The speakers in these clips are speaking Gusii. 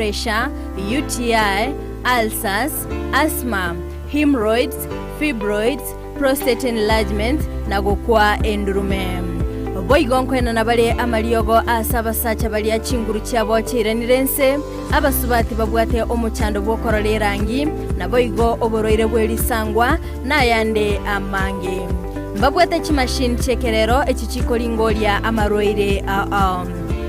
Pressure, UTI, ulcers, asthma, hemorrhoids, fibroids, prostate enlargement, na gokwa endurume. Boigo nkoenana bare amariogo ase abasacha baria chinguru chiabo chiairanire ense, abasubati babwate omochando bw'okorora erangi, naboigo oborwaire bwe risangwa, na ayande amange. Mbabwate chimashini chi'ekerero echi chikoringoria amarwaire ao.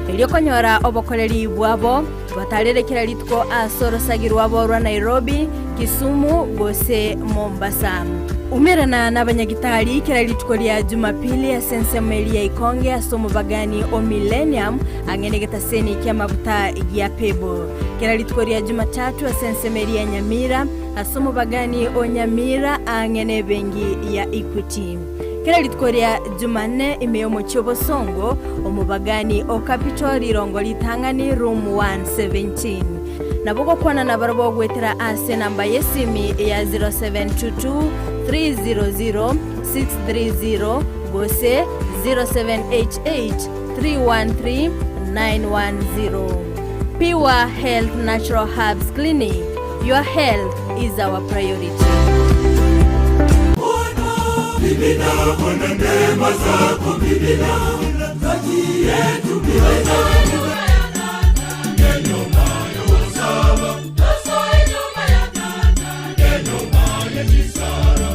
Erio konyora obokoreri bwabo, batarere kera rituko ase orosagi rwabo rwa Nairobi, Kisumu gose Mombasa. Umerana nabanyagitari kera rituko ria Jumapili ase ensemo eria ya Ikonge ase omobagani o Millennium ang'e negetaseni ki'amaguta gia Pebble. Kera rituko ria Jumatatu ase ensemo eria ya Nyamira ase omobagani o Nyamira ang'e nebengi ya Equity. Kera rituko ria Jumanne ime y'omochie obosongo, omobagani o Capital rirongo ritang'ani room 117. Nabo gokwana nabarabwo goetera ase enamba y'esimi ya 0722 300 630 gose 0788 313 910. Pure Health Natural Herbs Clinic, your health is our priority.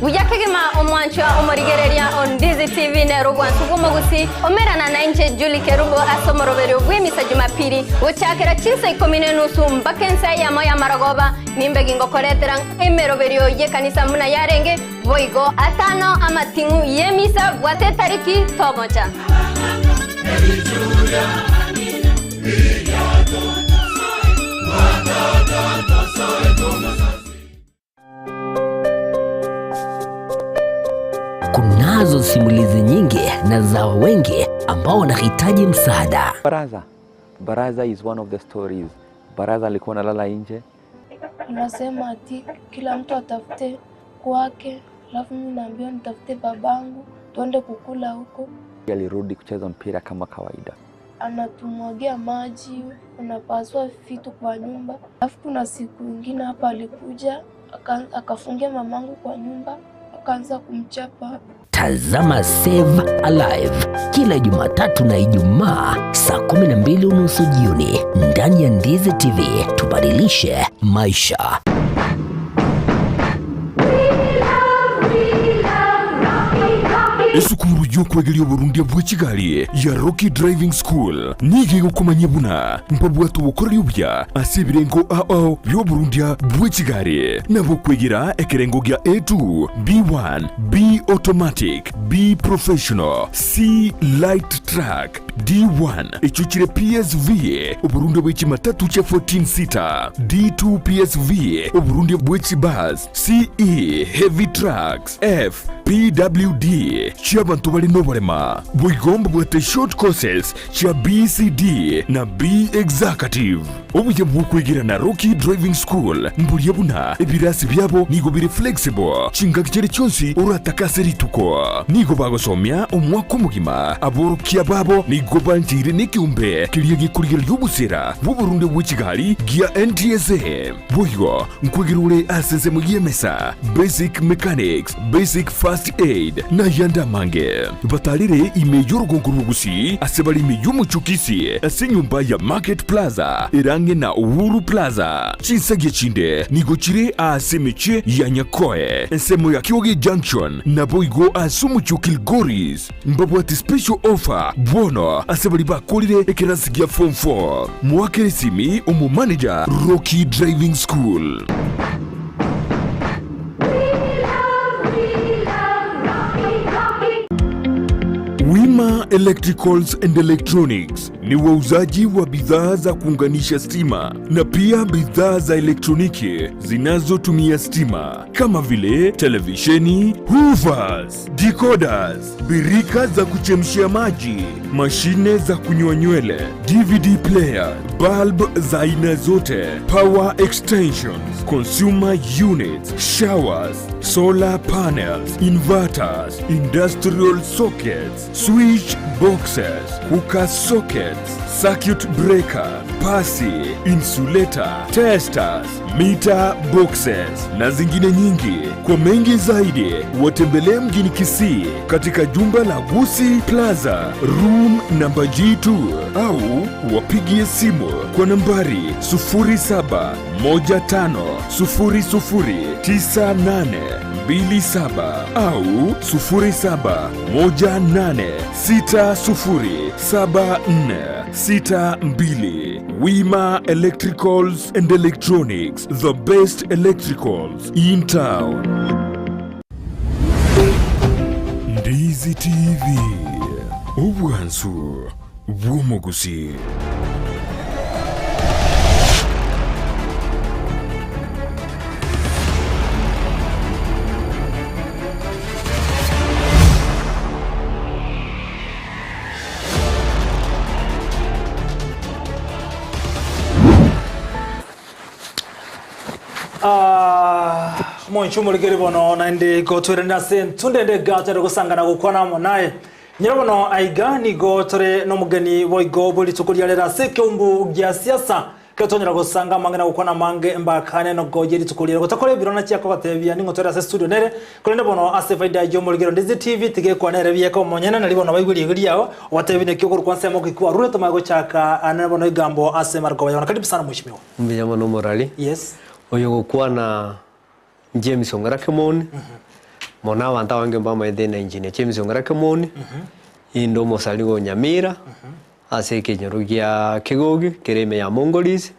Buya kegima omwanchwa omorigereria o Ndizi TV nere obwansu bw'omogusi omerana nainche Julie Kerubo ase omoroberio bw'emisa Jumapili gochakera chinsa ikomi nenusu mpaka ensa eyemo y'amarogoba nimbe gingokoretera emeroberio y'ekanisa buna yarenge boigo atano amating'u y'emisa bwate etariki tomocha. Kunazo simulizi nyingi na za wengi ambao wanahitaji msaada. Baraza. Baraza is one of the stories. Baraza alikuwa analala nje. Anasema ati kila mtu atafute kwake, alafu mimi naambiwa nitafute babangu tuende kukula huko. Alirudi kucheza mpira kama kawaida. Anatumwagia maji, anapasua vitu kwa nyumba. Alafu kuna siku ingine hapa alikuja akafungia mamangu kwa nyumba akaanza kumchapa. Tazama Save Alive kila Jumatatu na Ijumaa saa 12:30 jioni ndani ya Ndizi TV. Tubadilishe maisha. Esukuru y'okwegeria oborundia bwe chigari ya Rocky Driving School nigo egokomanyia buna mbabwate obokoreri obuya ase ebirengo ao bi'oborundia bwe chigari, nabo okwegera ekerengo gia A2, B1, B Automatic, B Professional, C Light Truck, D1 echio chire PSV, oborundia bwe chimatatu chia 14 seater, D2 PSV, oborundia bwe chibus, CE Heavy Trucks, F PWD chi'abanto bare noborema. Boigo mbabwate short courses chia BCD na B Executive. Obuya bw'okwegera na Rocky Driving School mboria buna ebirasi biabo nigo bire flexible chingaki chiria chionsi oratake ase rituko. Nigo bagosomia omwaka omogima. Aborokia babo nigo bancheire nekeombe keria gekorigereria obosera bw'oborunde bwe chigari gia NTSA. Boigo nkwegera ore ase ensemo y'emesa, basic mechanics, basic first aid, na ayande amange. Batarire ime y'orogongo rw'Ogusii ase bare ime y'omochie o Kisii ase enyomba ya Market Plaza ere ang'e na Uhuru Plaza. Chinsagia chinde nigo chire aase emechie ya Nyakoe, ensemo ya Kioge Junction, naboigo ase omochie o Kilgoris. Mbabwate special offer bono ase baria bakorire ekerasi gia form 4. Moakere esimi omo manager Rocky Driving School. Wima Electricals and Electronics ni wauzaji wa bidhaa za kuunganisha stima na pia bidhaa za elektroniki zinazotumia stima kama vile televisheni, hoovers, decoders, birika za kuchemshia maji, mashine za kunyoa nywele, DVD player, bulb za aina zote, power extensions, consumer units, showers, solar panels, inverters, industrial sockets, switch boxes, cooker sockets, circuit breaker, pasi, insulator, testers, meter boxes na zingine nyingi. Kwa mengi zaidi, watembelee mjini Kisii katika jumba la Gusii Plaza, room namba G2 au wapigie simu kwa nambari 0715009827 au 0718607462. Wima Electricals and Electronics, the best electricals in town. Ndizi TV, obwansu bw'omogusi. Ah, omonche omorekeri bono naende gotwererania ase entunde ende gatare gosangana gokwana amo naye. Nyero bono aiga nigo tore nomogeni boigo bwe rituko ria rero ase ekeumbu gia siasa Ekero twanyora gosanga amange na gokwana amange mbakane nogoyia rituko riria gotakora ebiro nachia kobatebia ning'o tore ase studio nere, korende bono ase efaida y'omorigero Ndizi TV tiga ekwane ere bieka omonyene nario bono baigwe riego riao obatebie naki okorokwa nsemo ki kwarure tomanye gochaka ane bono egambo ase marogoba ya bono. Karibu sana mheshimiwa. Mbuya mono omorari. Yes. Oyo ogokwana James Ong'era Kemoni, mono abanto abange mbamaete na engineer James Ong'era Kemoni, inde omosani o Nyamira, ase ekenyoro gia Kegogi kere ime ya Mongolis,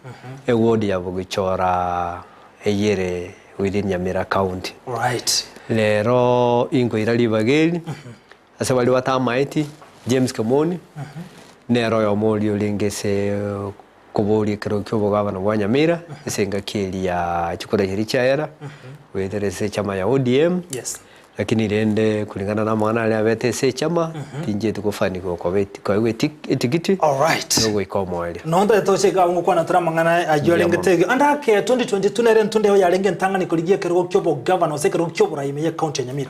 eward ya Bogichora eyio ere within Nyamira County. Right. Rero inkoira ribaga eri, ase baria batamaeti, James Kemoni, nere oyomo oria orenge ase koboria ekero kia obogabana bwa Nyamira, ase engaki eria chikura chiria chiaera, goetera ase echama ya ODM, Yes. Lakini rende kulingana na amang'ana aria abete ase echama, tinchieti kofanikiwa koba eti koegwa eti etikiti Alright. na ogoika omoerio. Nonto etoche iga abwo ngokwana tore amang'ana ayio arenge Mbuya mono. tege. Ande ake 2022 nere entunde eo yarenge entang'ani korigia ekerogo kia obogavana gose ekerogo kia oborai ime ye county ya Nyamira.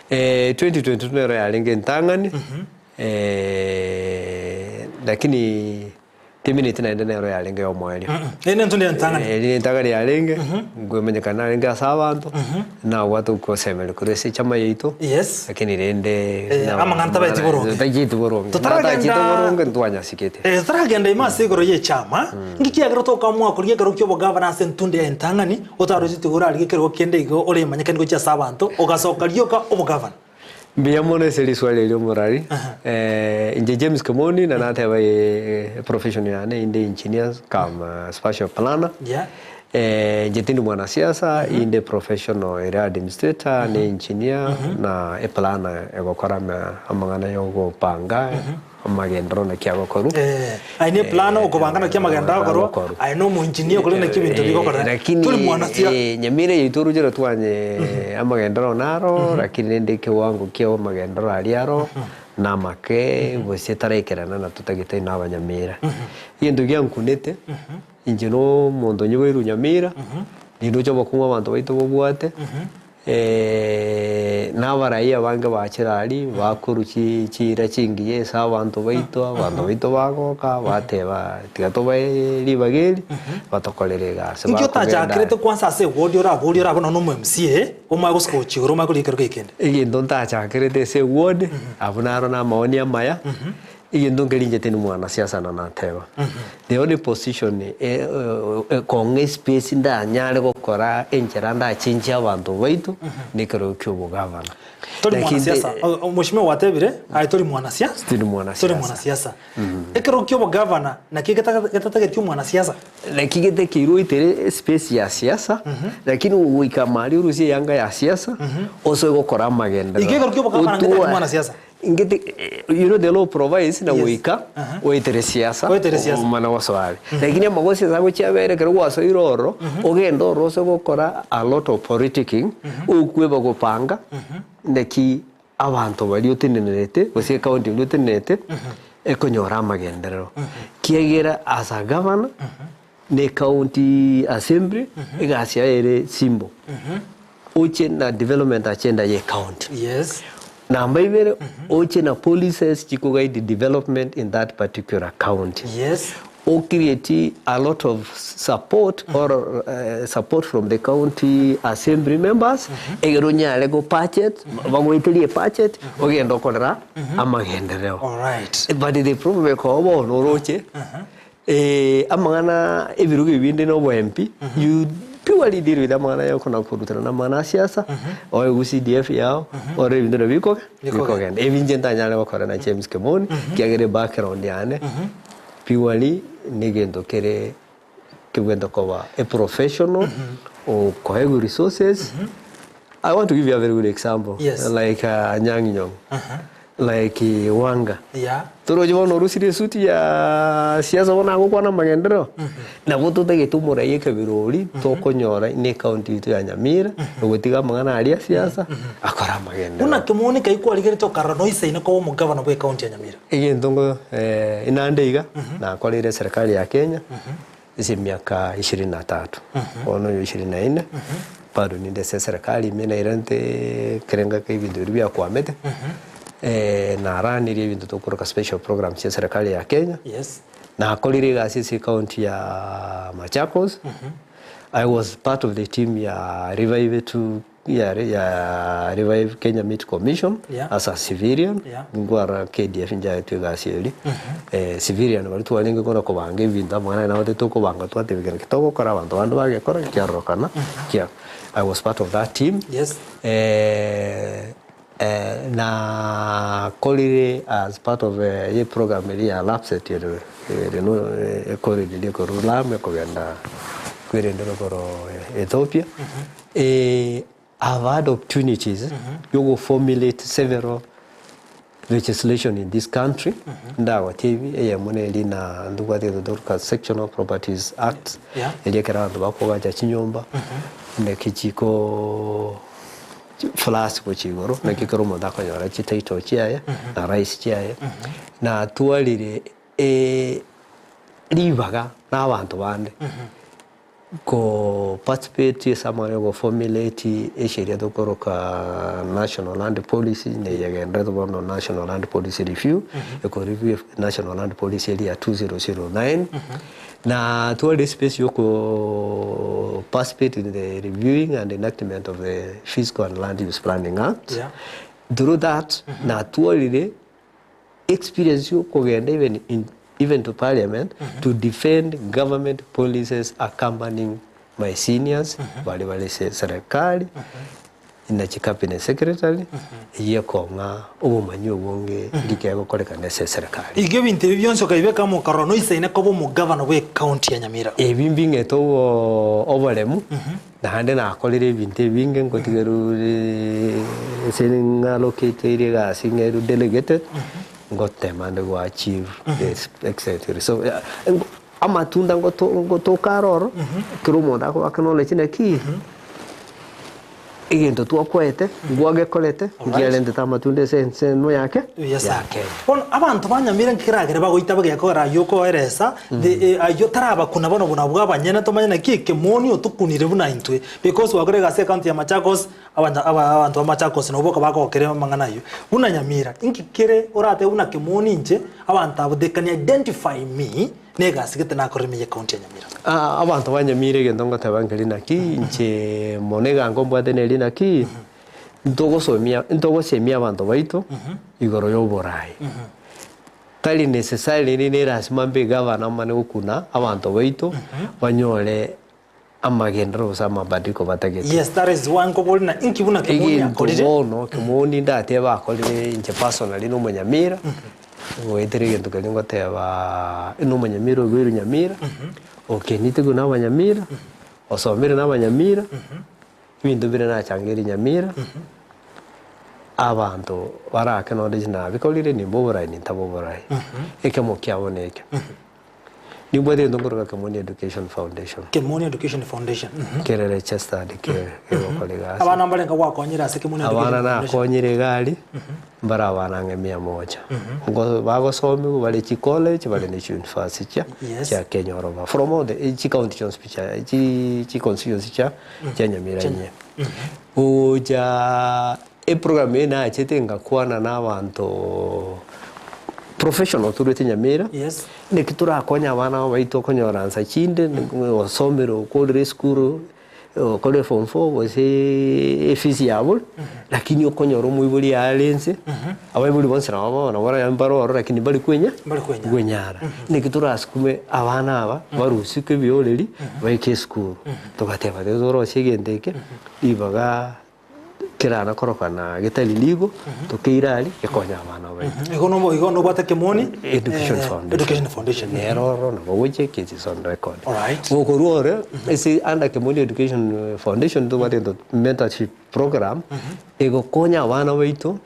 2022 nero yarenge entang'ani, lakini Timiniti naende nero yarenge y'omoerio. Eye nentunda entang'ani. Eri nentang'ani yarenge, nkomenyekana narenge ase abanto, nabwate ogosemeria korwa ase echama yaito, Yes. lakini rende Eh, amang'ana tabaeti boronge. Tachieti boronge. Totaragenda- Natachete boronge ntwanyasigete. Eh, totaragenda ime ase igoro y'echama, nki kiagera tokamua korigia ekerogo ki'obogavana ase entunda ya entang'ani, otarocheti orarigie ekerogo kende igo oremanyekanie gochia ase abanto, ogasoka rioka obogavana? Mbuya mono ase riswali erio omorari. Inche James Kimoni na nateba profession yane inde engineer cum spatial planner. Yeah. Inche tindi mwanasiasa, inde professional ere administrator ne engineer na eplanner egokora amang'ana ya ogopanga amagenderero naki agokorwa. Eh, aye ne plan okobanga naki amagenderero agokorwa, Agokorwa. aye na omoengineer okore naki ebinto bigokoreka. Lakini Tori mwanasia. Nyamira yaito orochere twanye amagenderero naro, lakini rende ekewango kia amagenderero aria aro namake, gose taraikerana na totagete na abanyamira. Egento giankunete, inche na omonto onye Nyamira, nindoche obokong'u abanto baito bobwate. Na abarai abange bachire aria, bakorwa chiira chingiya ase abanto baito, abanto baito bagoka, bateba tiga tobae ribaga eri, batokorere egasi. Inki Bakogenda otachakerete kwansa ase eward oraborie orabe nonya na omo-MCA, omanye gosika gochia igoro omanye korigia ekerogo ekende? Egento ntachakerete ase eward, abwo naro na amaoni amaya, Egento nkeri inche tindi mwanasiasa na nateba, the only position kong'a espace ndanyare gokora enchera ndachenchie abanto baito, nekerogo kia obogavana. Tori Lakini mwanasiasa, mheshimiwa gwatebire aye tori mwanasia Tindi mwanasiasa. Tori mwanasiasa. Ekerogo kia obogavana nakio getatageti omwanasiasa? Naki getekeirwe oitere espace ya siasa, lakini goika maria orusie eyanga ya siasa, osoe gokora amagenderero. Igo ekerogo kia obogavana ngetageti mwanasiasa? Ingete you know the law provides na Yes. goika Aha. oetere siasa Oetere siasa. omana gosoa are lakini amagoso ase agochia abere ekero gwasoire ororo ogende ororo ase gokora a lot of politicking okweba gopanga naki. abanto baria otenenerete gose ecounty eria otenenerete ekonyora amagenderero. Kiagera as a governor na ecounty assembly egasi yaye ere simple, oche na development agenda ya ecounty. Yes. Namba ibere, oche na policies chikoguide development in that particular county. Yes. O create a lot of support or support from the county assembly members egere onyare go budget bagoeterie ebudget ogende okorera amagenderero. Alright. But the problem ekoba bono oroche amang'ana ebirogo ebi binde na obo MP you purely deal with amang'ana ya okona korutana na amang'ana a siasa oegwe CDF yao orore ebinto nabio bikoge bikogenda. Ebi inche ntanyare gokora na James Kemoni ekiagera ebackground yane Purely negento kere kebwente koba a professional okoegwa resources. I want to give you a very good example Yes. like Anyang' Nyong'o like Wanga Yeah. toroche bono orusirie esuti ya siasa bono agokwana amagenderero nabo totagete omorai ekabira oria tokonyora ne ecounty yaito ya Nyamira ogotiga amang'ana aria a siasa akore amagenderero. Buna kemoni kai kwarigeretie okarora noisaine koba omogavana bwe ecounty ya Nyamira. Egento ngo inande iga, nakoreire eserikari ya Kenya ase emiaka ishirini na tatu, bono oyo ishirini na ine, bado ninde ase eserikari ime nairente ekerengo kia ebinto biria biakwamete, naranirie ebinto tokoroka special programs chia eserikari ya Kenya, Yes. nakorire egasi ase ecounty ya Machakos, I was part of the team ya Revive to Yare ya Revive Kenya Meat Commission Yeah. as a civilian Yeah. nkwarora KDF nchaetwe egasi eria civilian baria twarenge kona kobanga ebinto amang'ana aya nabo tokobanga twatebekana ki togokora abanto bande bagekora kiarorokana kia I was part of that team Yes. Nakorire as part of ye program eria ya LAPSSET ere ere no ekorereria korwa Lamu ekogenda kwerendera korwa Ethiopia. I've had opportunities yogo formulate several legislation in this country ndagotebie eyemo neri na ndobwate egento tokoroka Sectional Properties Act Yeah. eria ekero abanto bakogacha chinyomba naki chikoo flats gochia igoro naki ekero omonto akonyora chititle chiaye na rights chiaye natwarire ribaga na abanto bande Ko participate ase amang'ana ya goformulate esheria tokoroka National Land Policy na eyegenderete bono National Land Policy Review, eko review National Land Policy eria ya 2009, na tware space ya oko participate in the reviewing and enactment of the Physical and Land Use Planning Act. Yeah. Through that, natwarire experience yokogenda even in even to parliament to defend government policies accompanying my seniors baria bare ase serikali na chi cabinet secretary eyio ekong'a obomanyi obonge ngike egokorekana ase eserikali. Igo ebinto ebi bionsi okaibeka amo okarora noisaine koba omogavana bwe county ya Nyamira. Ebi mbing'ete obo oboremu naende nakorire ebinto ebinge ngotigerwa ase ng'alocateirie egasi ng'erwe delegated ngotema ande go achieve this etc. So amatunda ngoto ngotoka aroro ekero omonto akoba acknowledge naki egento twakoete ngwagekorete ngiarentete amatunda ase ensemo yake Buya ya sana. Kenya. Bono abanto ba Nyamira nkeragere bagoita bagekogera ayio okoeresa the eh, ayio tarabakuna bono buna abwo abanyene tomanye naki ekemoni otokunire buna intwe because gwakora egasi ecounty ya Machakos abanya aba abanto ba Machakos nabo boka bagokera amang'ana ayio. Buna Nyamira inki kere oratebe buna kemoni inche abanto abwo they can identify me na egasi gete nakorire ime ye county ya Nyamira. Abanto ba Nyamira egento ngoteba nkeri naki inche mono egango mbwate neri naki ntogosomia ntogosemia abanto baito igoro ya oborai. Tari necessarily ne lasima mbe egavana mane gokuna abanto baito banyore amagenderero gose amabadiliko batagete. Yes, that is why nkoboria na inki buna Kimoni Egento akorire. bono Kimoni ndatebe akorire inche personally na omonyamira, goetera egento keria ngoteba na omonyamira oiboirwe nyamira, okenyitigwe na abanyamira, osomire na abanyamira, ebinto bire nachangeire nyamira, abanto bara acknowledge nabikorire nimba oborai nintabe oborai. Ekemo kiabo nekio. Nimbwate egento nkoroka Kemoni Education Foundation. Kemoni Education Foundation. Mhm. Kere registered ke kegokora egasi. Abana mbarenga gwakonyire ase Kemoni Education Abana Foundation? nakonyire iga aria, mbare abana ang'e mia moja. Ngo bagosomiwa bare chicollege bare ne chiuniversity chia Yes. chia Kenya oroba. From all the chicounty chionsi pi chia chi chiconstituency chia chia Nyamira inye. Gocha eprogram eye nachete ngakwana na abanto professional torwete Nyamira. Yes. Naki torakonye abana aba baito okonyora nsa chinde, osomire okorire esukuru, okorire form four gose efees yabo, lakini okonyora omoibori are nse, abaibori bonsi nabo bono nabo mbare ororo lakini mbari kwenya Mbari kwenyara. kwenyara. Naki torasukume abana aba barusiwe ebioreri baike esukuru. Togateba tiga torosie egento eke, ribaga Kerana korokana getari nigo, tokeire aria gekonye abana baito. Igo nobo igo nobwate Kemoni Education eh, Foundation. Education Foundation. Nero oro nabo gochia it is on record. Alright. Gokorwa ore ase under Kemoni Education Foundation tobwate egento mentorship program egokonya abana baito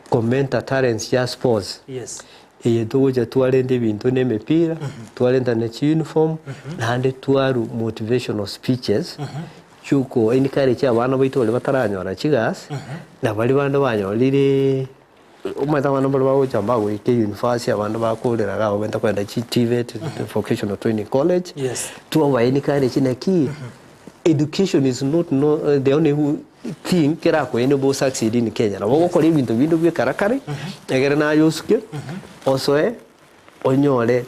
ko mentor talents chia sports. Yes. Eye togocha twarenta ebinto na emepira, twarenta na chiuniform, naende twarwa motivational speeches chioko encourage abana baito baria bataranyora chigasi, na baria bande banyorire omanyete abana mbare bagocha mbagoika university abande bakorera iga abwo kogenda chi TVET, vocational training college, Yes. twaba encourage naki education is not no the only thing kerakoe bo succeed in Kenya. Nabo ogokora ebinto binde bwekarakare, egere naye osuke, osoe, onyore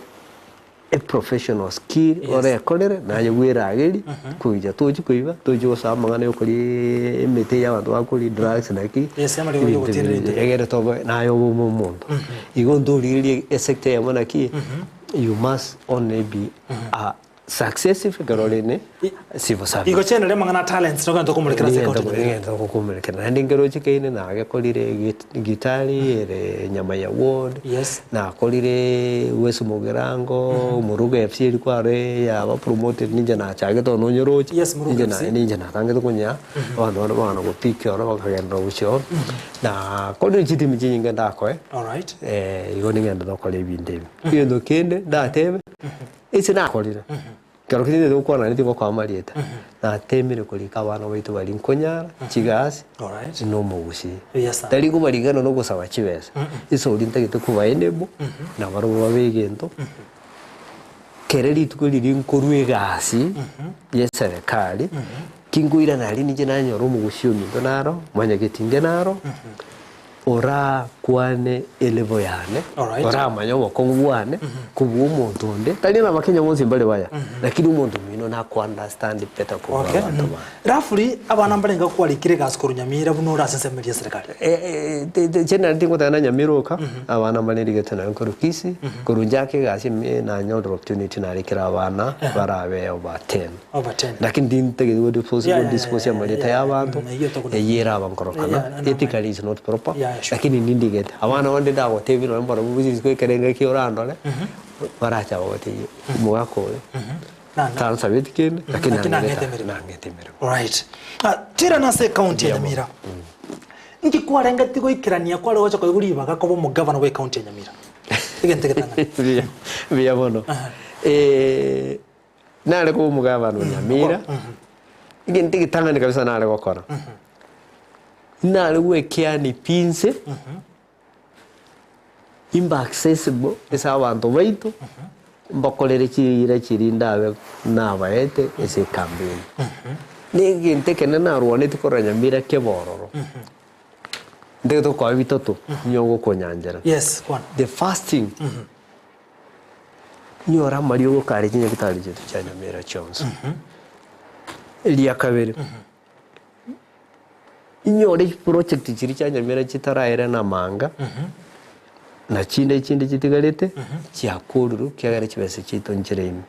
a professional skill orekorere, naye bweragerie, koicha tochi koiba, tochi gosoa amang'ana ya okoria emete ya abanto bakoria drugs naki, Yes, amariogo ebinto yogotienera binde, intwe. egere tobe naye obe omonto. Igo ntorigererie esector eyemo naki, you must only be a Successive ekero ore ne civil service. Igo chienere amang'ana a talents nogento okomorekera ase ekaunti ya Nyamira. Egento okomorekera naende nkero ochikaine nagekorire gitari ere nyama ya ward Yes. nakorire West Mugirango Muruga FC eria kware yaba promoted ninche nachagete bono onyoroche Yes, Muruga ninche FC. ninche natangete konya abanto bande bagana gopick oro bakagenderera gochia oro nakorire chitimu chinyinge ndakoe Alright. igo ningende nokore ebinto ebi. Egento kende ndatebe. Ase nakorire, ekero kende gokwana naende tingokoa amarieta, natemire korika abana baito baria nkonyara chigasi Alright. na omogusii. Yes, sir. Tari kobarigana na ogosaba chibesa, ase oria ntagete koba enable, na barabwo babe egento, kere rituko riria nkorwa egasi ya eserekari, kinkoirana aria ninche nanyora omogusii ominto naro, mwanyagetinge naro. Orakwane elevel yane, Alright. oramanye obokong'u bwane kobua omonto onde, tari ng'a abakenya bonsi mbare baya, lakini omonto omino nako understand better kobua Okay. abanto bande. Roughly abana mbarenge kwarikire egasi korwa Nyamira buna ore ase ensemo eria y'eserekari. Inche nari tingoteba na Nyamira oka, abana mbare ndigete naye nkorwa Kisii, korwa nchake egasi ime nanyorire opportunity narekire abana barabe over ten. Over 10. Lakini tintagete go dispose Yeah, go yeah, dispose yeah, amareta yeah, ya abanto mm, eyio tokona. eyio eraba nkorokana Yeah, yeah, no, ethically is not proper Yeah, yeah, sure. lakini nindigete abana bande ndagotebia nonye mbarabwo rituko ekerengo eki orandore barache bagotebie omogaka oyo Na- na- tansabeti kende lakini Lakini nang'ete nang'ete emeremo. nang'ete emeremo. Alright. Ah, Tira ase ekaunti ya Nyamira. Nki kwarengeti goikerania kware gocha koigwa ribaga koba omogavana bwa ekaunti ya Nyamira? Egento egetang'ani. Mbuya mbuya mono Eh, Nare koba omogabana o Nyamira, egento egetang'ani kabisa nare gokora, nare gwekeani pi inse, imbe accessible ase abanto baito, mbakorere chiira chiria ndabe nabaete ase ecampaign. Na egento ekenene narwaneti korwa Nyamira kebe ororo, ntagete gokoa bitato, nigo ogokonyanchera. Yes, kwana. The first thing. Nyora amariogo kare chinyagitari chiaito chia Nyamira chionsi. Eria kabere, inyore chiproject chiria chia Nyamira chitaraere na amanga, na chinde chinde chitigarete, chiakorirwe ekiagera chibesa chiaito nchire ime.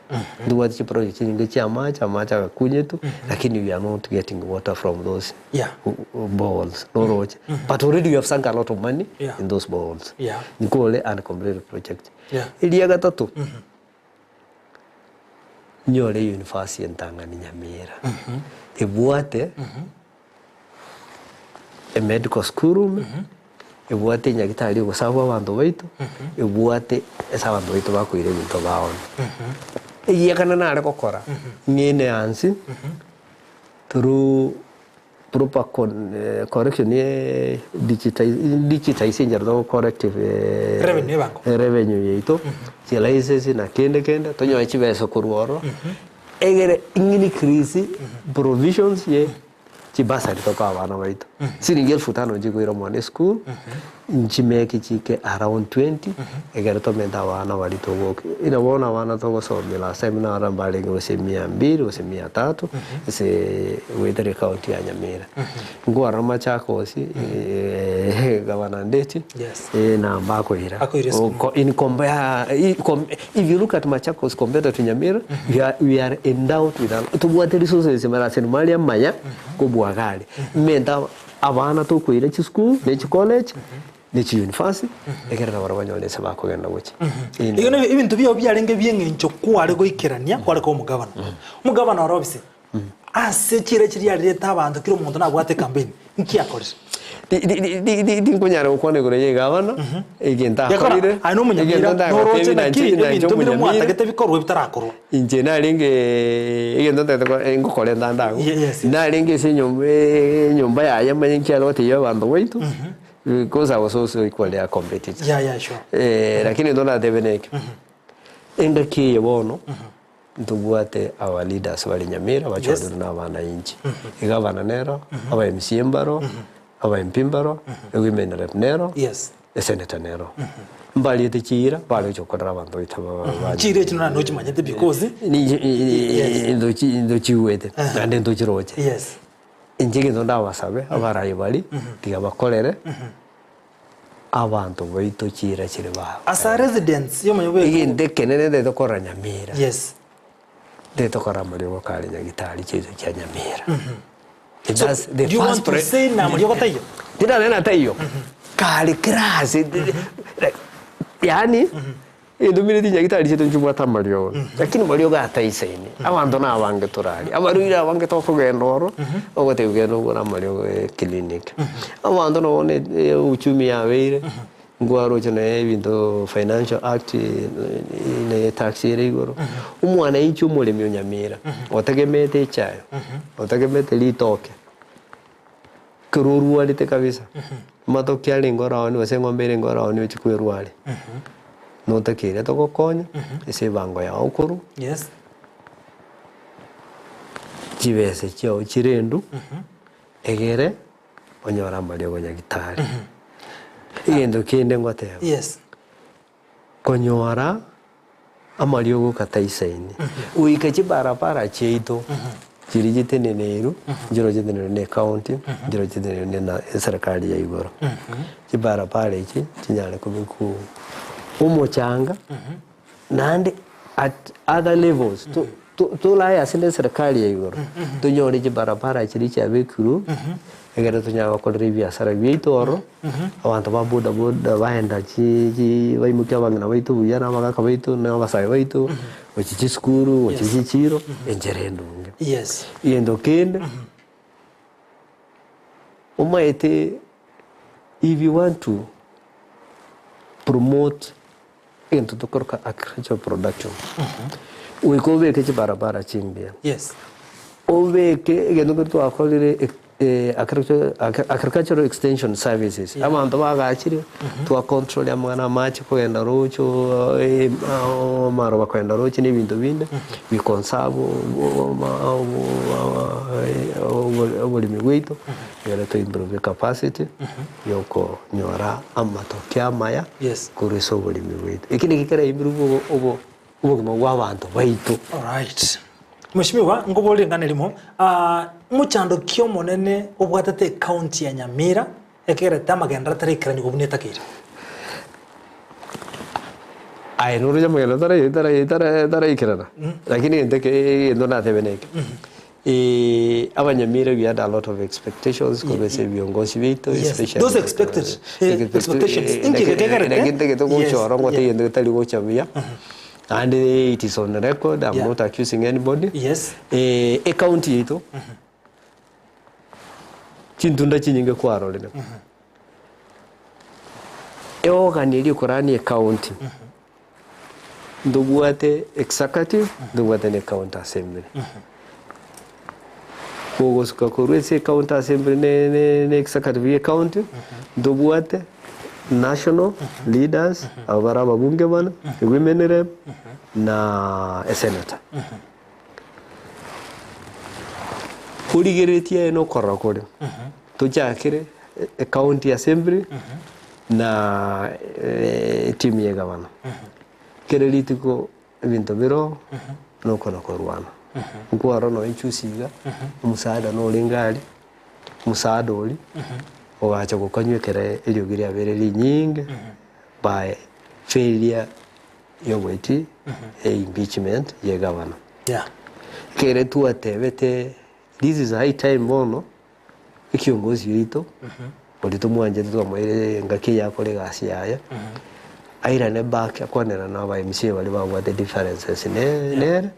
Ntobwate chiproject chinyinge chia amache, amache agakunyetwe, lakini we are not getting water from those boreholes noroche. But already we have sunk a lot of money in those boreholes. Nkore uncompleted project. Yeah. Eria gatato, nyore university entang'ani Nyamira, ebwate emedical school room, Ebwate enyagitari egosabwa abanto baito, ebwate ase abanto baito bakoira ebinto baonia. Egiakana nare gokora, ng'ene ansi through proper con correction ye digitize enchera togo correct Revenue ebango. revenue yaito, chilicense na kende kende, tonyore chibesa korwa ororo, egere ng'increase provisions ye Chibasari tokoa abana baito, siringi elfu tano nchikoira omwana esukuru, nchimeki chike around 20, ekero tomente abana baria togoki ina bono abana togosomia last time narora mbarenge gose mia mbili gose mia tatu, ase goetera ecounty ya Nyamira. Nkwarora Machakos, Gavana Ndeti, Yes. namba akoira. Akoira esukuru. Oko- in compare, i- com- if you look at Machakos compared to Nyamira, we are, we are endowed with a, tobwate resources mara ase mari amaya kobua gari. Menta abana tokoira chisukuru ne chicollege ne chiuniversity ekero nabo banyore ase bakogenda gochia. Igo na ebinto biao biarenge bi'eng'encho kware goikerania kware koba omogabana. Omogabana ore obise, ase chiira chiria riarete abanto kera omonto nabwate ecampaign, nki akorire? Tinkonyara gokwana igoro ya egavana, egento Gekora, akorire, aye nomonyamira, egento noroche ndagotebi naki nanche nanche ebinto bire omonyamira. mwatagete bikorwe bitarakorwa. Inche narenge egento ntagete ko ngokorenta ande agwo, Ye- yes, yes. narenge ase enyomba enyomba yaye manye nki are gotebia abanto baito, because I was also equally a competitor. Yeah, yeah, sure. Lakini intwe natebe neke, engaki eye bono. Ntobwate our leaders bare Nyamira bachorire na abananchi. Egavana nero, aba MCA mbaro, aba MP mbaro, e women rep nero, Yes. e senator nero. Mbariete chiira bare gocha gokorera abanto baito ba- ba- Chiira echio nonye nochimanyete because Ni- ndochi ndochiigwete naende ntochiroche. Yes. Inche egento ndabasabe abarayi baria tiga bakorere Abanto baito chiira chire ba. As a residents y'omonyo bwe. Egento ekenene ntagete korora Nyamira. Yes. Ntagete korora amariogo kare Nyagitari chiaito chia Nyamira. So, That's the do you want first to pre- say na amariogo taiyo? Tindanena taiyo. Kare kera ase yaani Entumireti nyagitari chiaito nchibwate amariogo, lakini mariogo ataisaini. Abanto nabange toraria, abarwaire abange tokogenda oro, ogotebia genda ogore amariogo eclinic. Abanto nabo bono uchumi yabeire, nkwaroche nonya ebinto financial act na etax ere igoro. Omwananchi omoremi o Nyamira, otegemeete echae, otegemeete ritoke, Ekero orwarete kabisa, amatoke arenge oraoni gose eng'ombe erenge oraoni ochie kwerwaria, notakeire togokonya ase ebango yao okorwa, Yes. chibesa chiao chirendwe, egere onyore amariogo nyagitari. Egento kende ngoteba, Yes. Konyora amariogo kataisaini, goika chibarabara chiaito chiria chiteneneirwe, nchiro chiteneneirwe ne ecounty, nchiro chiteneneirwe na eserekari ya igoro. Chibarabara echi chinyare kobekwa omochanga, naende at other levels to- to- toraye ase ne eserekari ya igoro, tonyore chibarabara chiria chiabekirwe, Ekero tonyara gokorera ebiasara biaito ororo, abanto ba boda boda baenda chi chi baimokia abang'ina baito buya na abagaka baito na abasae baito, gochia chisukuru, gochia Yes. chichiro, enchera endonge. Yes. Egento kende, omanyete if you want to promote egento tokoroka agricultural production, goika obeke chibarabara chingiya. Yes. Obeke egento nkeri twakorire agricultural extension services, abanto bagachire twacontrol amang'ana amache kogenda roche amaroba kogenda roche na ebinto binde, we conserve oboremi bwaito ekero to improve capacity ya okonyora amatokeo amaya Yes. korwa ase oboremi bwaito. Eki naki kera improve obogima bwa abanto baito. Alright. Mweshimiwa, nkoborie ring'ana erimo, ah, mochando ki omonene obwatete ecounty ya Nyamira ekerete amagenderero ataraikeraniwa buna etakeire? Aye noroche amagena tarai tarai tarai taraikerana lakini egento eke egento natebe neke abanyamira we had a lot of expectations korwa ase ebiongozi biaito Yes, especially those expected, expectations. Inki gekegerete? Naki ntagete Yes, gochora ngote yeah. egento getari gocha buya Naende it is on record, I'm Yeah. not accusing anybody. Yes. Eh, ecounty yaito chintunda chinyinge kwarorire. Eorgan eria ekorania ecounty, ntobwate executive, ntobwate na ecounty assembly. Kogosuka korwa ase ecounty assembly ne ne ne executive ya ecounty, ntobwate national leaders, abo bare ababunge bane, women rep, na esenator. Origereretie aye nokorora kore, tochakere ecounty assembly na etimu ya egavana. Kere rituko ebinto bire nokona korwana. Nkwarora nonya echusi iga, omusaada norenge aria, omusaada oria, ogacha gokanywa ekero eriogi riabeire rinyinge by failure yogoitia impeachment ya egavana. Yeah. Ekere twatebete this is high time bono ekiongozi oito oria tomwanchete twamoeire engaki eye akore egasi yaye airane back akwanera na aba MCA baria babwate differences ne nere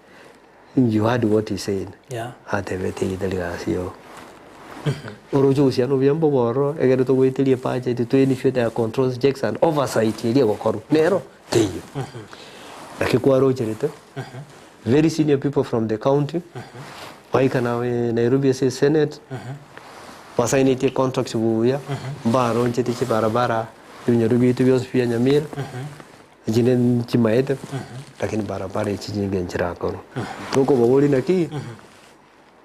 you heard what he said Yeah. atebete eyio tari gasi yogo. Oroche ogosia nobuya mbobe ororo ekero togoeteria ebudget to ensure there are controls, checks and oversight eria egokorwa nero teiyo. Naki kwarocherete very senior people from the county baika na Nairobi ase senate basignetie contracts buya mbaronchete chibarabara ebinyoro biaito bionsi bia Nyamira Echinde nchimaete, lakini barabara echi chinyinge nchirakorwa. Tokoboboria naki,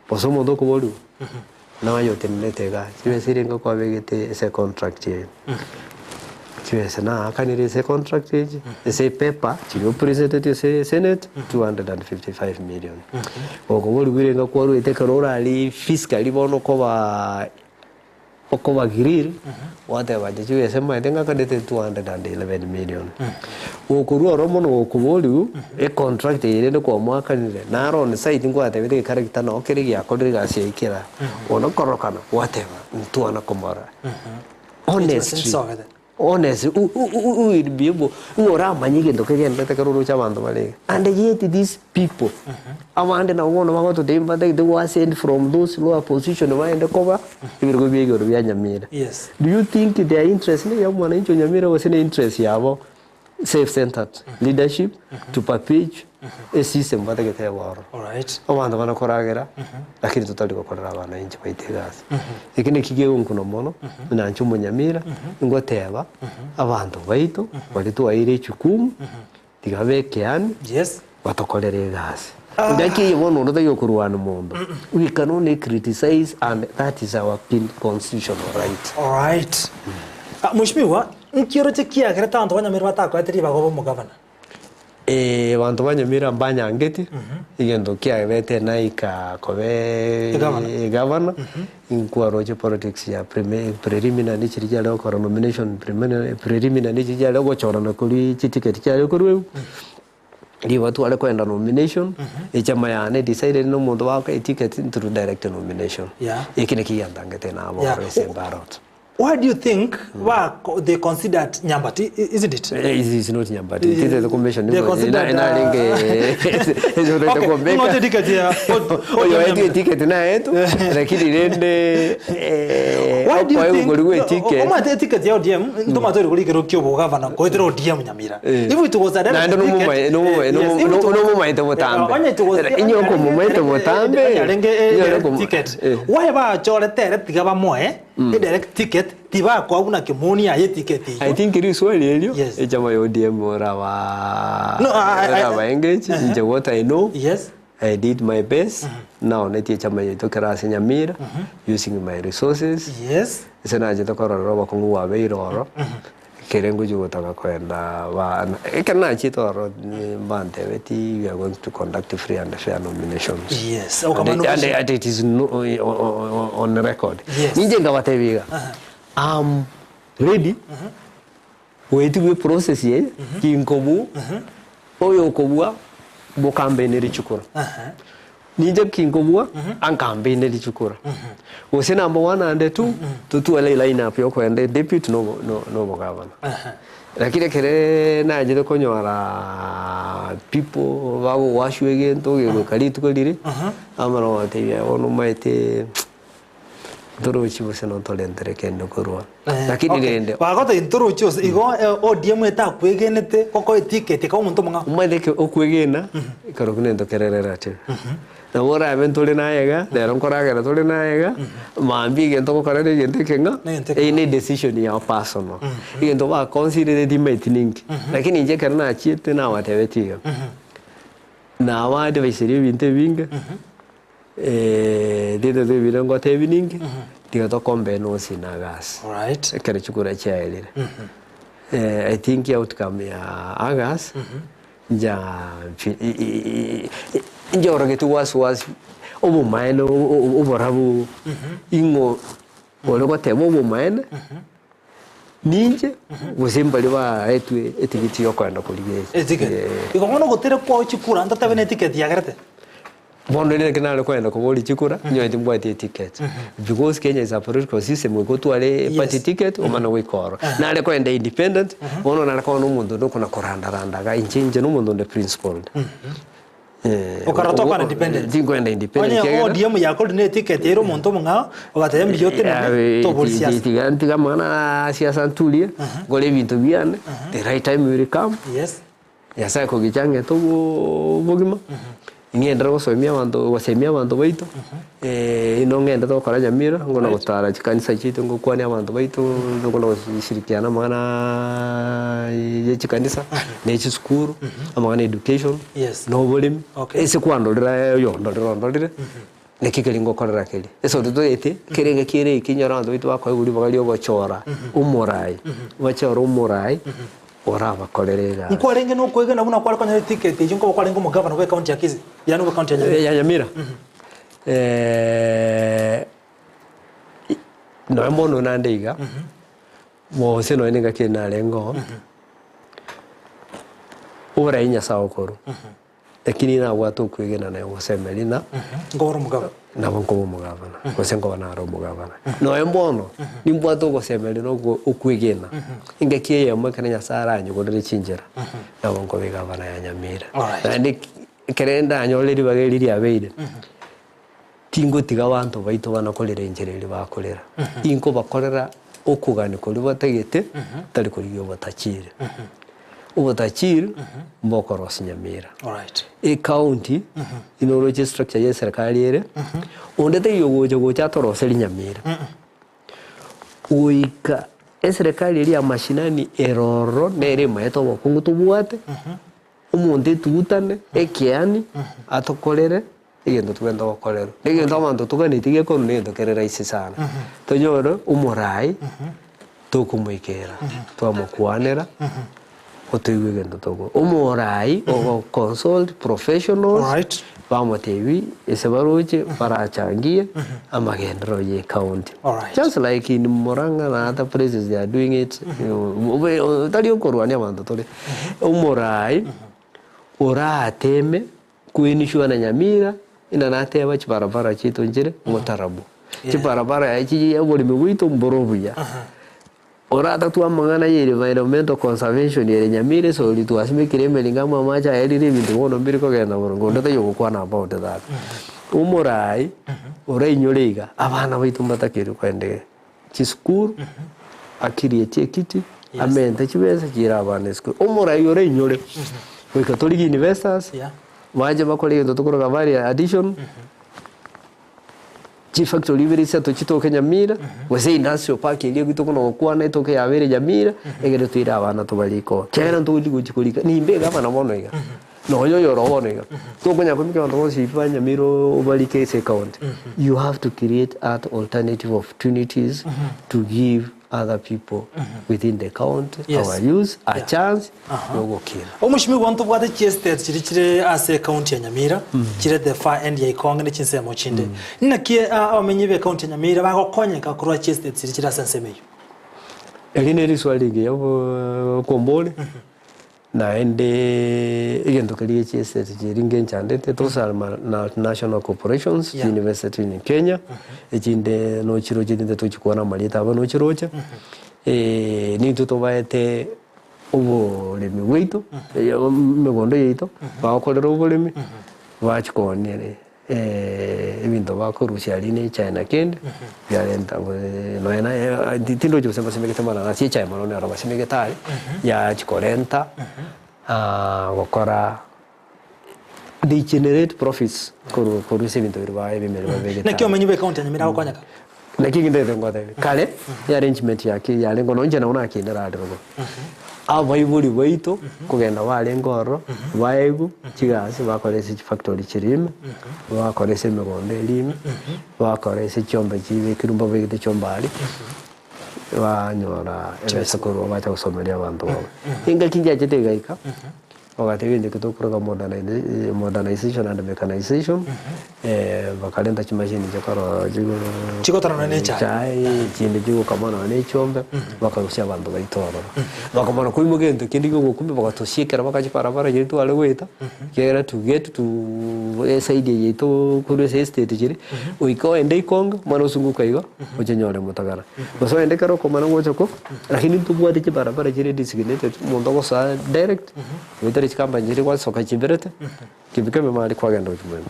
gose omonto okoboriwa, naye otenenete igaa, chibesa eria nigo kwabegete ase econtract eye. Chibesa naakanire ase econtract echi, ase epaper chiria opresentetie ase senate, 255 million. Gokoboriwa erenga kwaruete ekero orari physically bono okobaa Okoba grill, gwateba inche chibesa maete ng'akanete 211 million. Gokorwa oro mono gokoboriwu, econtract eye rende kwamoakanire, naro on site ngwatebete gecharacter noo kere giakorire egasi eye kera, bono korokana gwateba ntwana komorora. Honestly. Honestly, who, who, who, who will be able, ng'a oramanye egento kegenderete ekero oroche abanto bare iga. And yet these people, abande nabo bono bagototebia mbatagete go ascend from those lower position baende koba ebirogo bia igoro bia Nyamira. Yes. Do you think their interest ne eya mwananchi o Nyamira gose ne interest yabo self centered leadership to perpetuate a system batagete ebe ororo. Alright. Abanto bana koragera lakini totari gokorera abananchi baito egasi. Eki naki kegonkuna mono buna inche omonyamira ngoteba abanto baito baria twaeire echukumu tiga bekeane Yes. batokorere egasi. Engaki eye bono onde taiyo okorwana monto. We can only criticize and that is our constitutional right. Alright. Ah, Mheshimiwa, nki oroche kiagerete abanto ba Nyamira batakoete ribaga obe omogavana? Eh, abanto ba Nyamira mbanyangeti, egento kiabete naika koba Egavana. egavana, inkwaroche politics ya premi- preliminary chiria chiare gokora nomination preliminary preliminary chiria chiare gochorana korwa chiticket chiare korwa rigo tware koenda nomination, echama yane decided na omonto bagoka eticket through direct nomination. Yeah. Eki nakio giantangete nabo Yeah. ase ebarot. Why do you think ba they considered Nyambati, isn't it? Eh, It is not Nyambati. It is the commission. They considered, Okay, ngoja ticket ya Oyo etu ticket na etu lakini rende eh Why do you think okwa ticket. Omate ticket ya ODM ntomato ri kero kyo bugavana koetera ODM Nyamira. Eh. If it was a direct Naende ticket, yes, if it was- nomomaete botambe. Onye it was- Inye okomomaete botambe. Arenge Inye direct okomo- ticket. Eh. Why bachorete ere tiga bamoe e direct ticket tibakoa buna Kimoni aye ticket I eyio. think riswali elio Yes. echama ya ODM oraba No, I- oraba engage inche what I know Yes. I did my best now netie echama yaito kera ase Nyamira using my resources Yes. ase nachete korora obokong'u bwabeire oro ekere ngochia gotaka koenda ba ekero nachete oro mbantebeti we are going to conduct free and fair nominations Yes. and, Okamanu and, and it is no, on, on record Yes. ninche nkabatebia iga am ready goetigwa eprocess eye kinkobua oyo okobua bokambainere chikura ninche kinkobua ankambainere chikura gose number one and two totware line up yokoenda deputy no no nobogavana lakini ekere nachete konyora people bagogwashwa egento gegoika rituko rire amara gotebia bono omanyete. Ntorochi gose notorentere kende korwa. Eh, Lakini okay. rende Bagotebia ntorochi gose igo eh, ODM etakwegenete gokoa eticket ekaba omonto omong'ao. Omanyete eke okwegena ekero buna ento kererera ati. Nabo orabe ntore naye iga, rero nkoragera tore naye iga, mambia egento ogokora na egento ekeng'ao, Negento eyio ne decision yao personal. Egento baconsiderete timaeti ninki. Lakini inche ekero nachiete nabatebetie iga, nabaadviseria ebinto ebinge. Rinde tebire ngotebi ninki, tiga tokombe nosi na gas. Alright. Ekero chikura chiaerire. I think outcome ya Agas, nja fi- i- i- i- njaorogetie wasiwasi obomaene oborabu ing'o ore goteba obomaene, ninche gose mbaria baetwe etigiti yokoenda korigia Eticket. Igo bono gotire kwao chikura ntotabe ne eticket yagerete. Bono rende naki nare koenda koboria chikura, onye timbwati eticket. Because Kenya is a political system, goika otware party Yes. ticket omane goika ororo. Nare koenda independent, bono nare kogenda omonto onde okona koranda randa iga, inche inche na omonto onde principled. Okarora tokwana independent. Tinkoenda independent Onye ekiagera ODM yakorire ne eticket ere omonto omong'ao, ogateba mbuya otenene, tobori siasa. Tiga ntiga amang'ana a siasa nturie, nkore ebinto biane, the right time will come. Yes. Nyasae kogicha ang'ete obogima, ng'enderere gosomia abanto gosemia abanto baito, ino ng'endete gokora nyamira, ngona gotara chikanisa chiaito ngokwania abanto baito, tokona goshirikiana amang'anaaa ya chikanisa, na echisukuru, amang'ana ya education, Yes. na oboremi, Okay. ase kwandorera oyondorera ondorere, naki keria ngokorera keria. Ase totoete, kere engaki ere eke inyore abanto baito bakoegwa ribaga ria ogochora omorai, bachore omorai. Orabakorere egasi. Nkwarenge nokwegena buna kware konyora eticket eyio nkoba kwarenge omogavana bwe county ya Kisii, yaani bwe county ya Nyamira. Ya Nyamira? Nonya bono nande iga, gose nonya nengaki eye narenge oo, oborai Nyasaye okorwa. Lakini nabwate okwegena naye gosemeria ng'a Nkobora omogabana. nabo nkoba omogabana, gose nkoba nare omogabana. Nonya mbono, nimbwate ogosemeria na okwegena, engaki eyemo ekero Nyasaye aranyigorere chinchera, nabo nkoba egabana ya Nyamira. Alright. Naende ekere ndanyore ribaga eri riabeire, tingotiga abanto baito bana korera enchera eria bakorera, inkobakorera okogania koria batagete, tari korigia obotachiri. Obotachiri mbokorosia Nyamira. Alright. Ecounty inoroche estructure ya eserekari ere, onde taiyo ogocha gocha atoroserie Nyamira. Goika eserekari eria ya mashinani ere ororo nere emaete obokungu tobwate, omonto etugutane ekiani atokorere egento togenda gokorerwa. Na egento abanto toganetie gekorwa na egento kere rahisi sana. Tonyore omorai tokomoikera, twamokwanera, otoigwe egento toko. Omorai ogo consult professionals, Alright. bamotebie ase baroche barachangie amagenderero ya ecounty. Alright. Just like in Murang'a na other places they are doing it, tari okorwania abanto tore. Omorai orateme Koenishwa na Nyamira, inda nateba chibarabara chiaito nchire obotarabo. Chibarabara echi oboremi bwaito mbore obuya. Oratatwe amang'ana ya environmental conservation ere Nyamira ase oria twasimekire emeringo amo amache aerire ebinto bono mbiri kogenda boronge onde taiyo ogokwana about that. Omorai orainyore iga abana baito mbatakeire kogenda chisukuru akirieti ekiti amente chibesa chiire abana esukuru. Omorai orainyore goika torigie investors Yeah. bache bakore egento tokoroka value addition chifactory ibere isato chitoke Nyamira gose industrial park eria ekio tokona gokwana etoke yabere Nyamira egere toire abana tobarike oo. Ekiagera ntogochi gochi korika nimbe egavana bono iga. Nonya oyoro bono iga, tokonyara koimokia abanto bonsi ba Nyamira obarike ase ecounty. You have to create other alternative opportunities to give other people within the county, Yes. our youth, a Yeah. chance yogokina. Omoshimiwa ntobwate chiestate chiria chire ase ecounty ya Nyamira, chire the far end ya Ikonge ne chinsemo chinde. Naki abamenyi be ecounty ya Nyamira bagokonyeka korwa chiestate chiria chire ase ensemo eyio? Eri ne riswali rigiya okombori. Naende egento keria gie chiestate chiria ngenchandete, those are multinational corporations Yeah. university in Kenya, echinde nochiroche rinde tochikwana amarieta abo nochiroche, nintwe tobaete oboremi bwaito, emegondo yaito, bagokorera oboremi, bachikoonia. Ebinto bakorusia aria ne echae na kende, biarenta nonya na tindochi gose mbasimegete amananasi, echae mono nero basimegete aria, yachia korenta gokora they generate profits korwa korwa ase ebinto biria ba ebimeri babegete Naki aria. omenyi bwe ekaunti ya Nyamira agokonyeka? Naki egento ngotebia, kare arrangement yake yarenge nonya inche nabo nakendire are rogoro. Abaibori baito kogenda barenge ororo, baegwe chigasi bakore ase chifactory chiria ime, bakore ase emegondo eria ime, bakore ase chiombe chibekirwe mbabegete chiombe aria, banyora ebesa korwa bacha gosomeria abanto babo. Engaki nchiachete igaika. Bagateba egento ekio tokoroka modernization and mechanization, bakarenta chimashini chikoro Chigotorana ne echae. echae, chinde chigokama nonya na echiombe, bakarusia abanto baito ororo. Bakamana koimoka egento kende kia ogokumia bagatosiekera mpaka chibarabara chiria tware goeta, ekiagera to get to eside eye yaito korwa ase estate chiria, goika ogende ikongo, omwana osunguka igo, ochinyore motagara. Gose ogende kero okomana gocha ko, lakini ntobwate chibarabara chire designated, omonto ogosoa direct. Goetera chikampani chiria gwasoka chiberete, kebika ememari kwagenda gochia moino.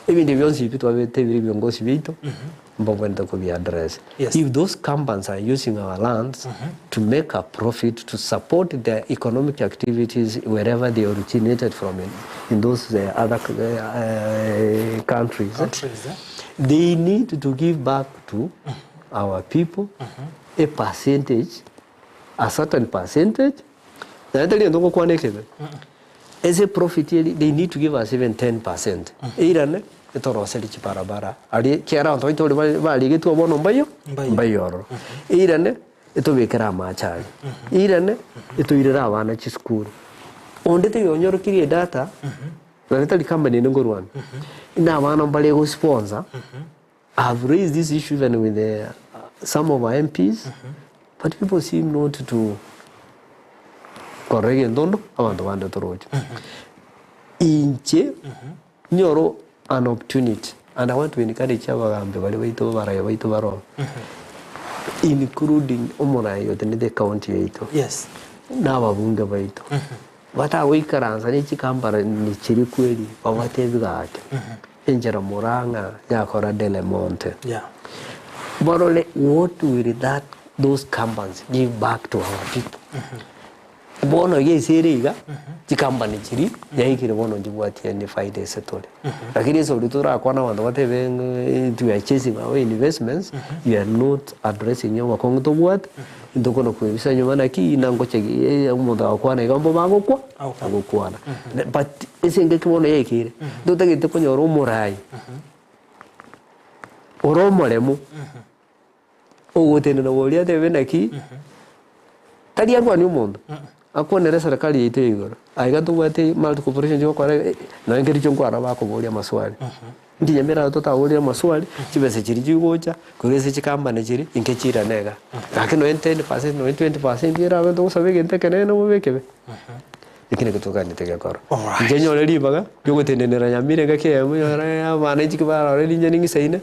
Ebinto ebi bionsi ebi twabete ebire ebiongozi biaito, mbabwenerete kobi address. Yes. If those companies are using our lands to make a profit to support their economic activities wherever they originated from in, in those other countries, Countries, eh? they need to give back to our people a percentage, a certain percentage Naende tari egento ngokwana ekebe, ase eprofit eria they need to give us even 10%, eirane etoroserie chibarabara aria ekiagera abanto baito baria barigetwe bono mbayo Mbayo. mbayo ororo. Eirane etobekere amache aria, eirane etoirere abana chisukuru. Onde taiyo onyorokirie edata, nonye tari company ende nkorwana, buna abana mbare egosponsor. I have raised this issue even with the, some of our MPs, but people seem not to korora egento ondo abanto bande toroche. Inche nyoro an opportunity and I want to encourage abagambi baria baito abarai baito baroo including omorai otenenete ecounty yaito Yes. na ababunge baito batagoikaransa ne chikambarani chiria kweri babwate ebigake. Enchera Murang'a yakora Delemonte. Yeah. Borore what will that those companies give back to our people. Bono iga ase ere iga, chikampani chiria yaikire bono nchibwati any faida ase tore. Lakini ase oria torakwane abanto batebe ng'a we are chasing our investments, you are not addressing obokong'u tobwate, intokona koebisa nyuma naki nangocha omonto agokwana iga mbobe agokwa, agokwana. But Ase engaki bono yaikeire, ntotagete konyora omorai ore omoremu, ogotenena boria atebe naki, tari akwanie omonto, akwanere eserekari yaito ya igoro, aiga ntobwate multi corporation chigokora iga, nonye nkericho nkwara bakoboria amaswali. Inki nyamira totaborire amaswali, chibesa chiria chigocha, korwa ase chikampani chiria, inke chirane iga. Lakini nonye 10%, nonye 20% erabe togosaba egento ekenene bobe ekebe. Eki nakio toganete gekora. Alright. Inche nyore ribaga, riogotenenera Nyamira engaki eyemo nyore abana inche kibarore rinye ning'isaine,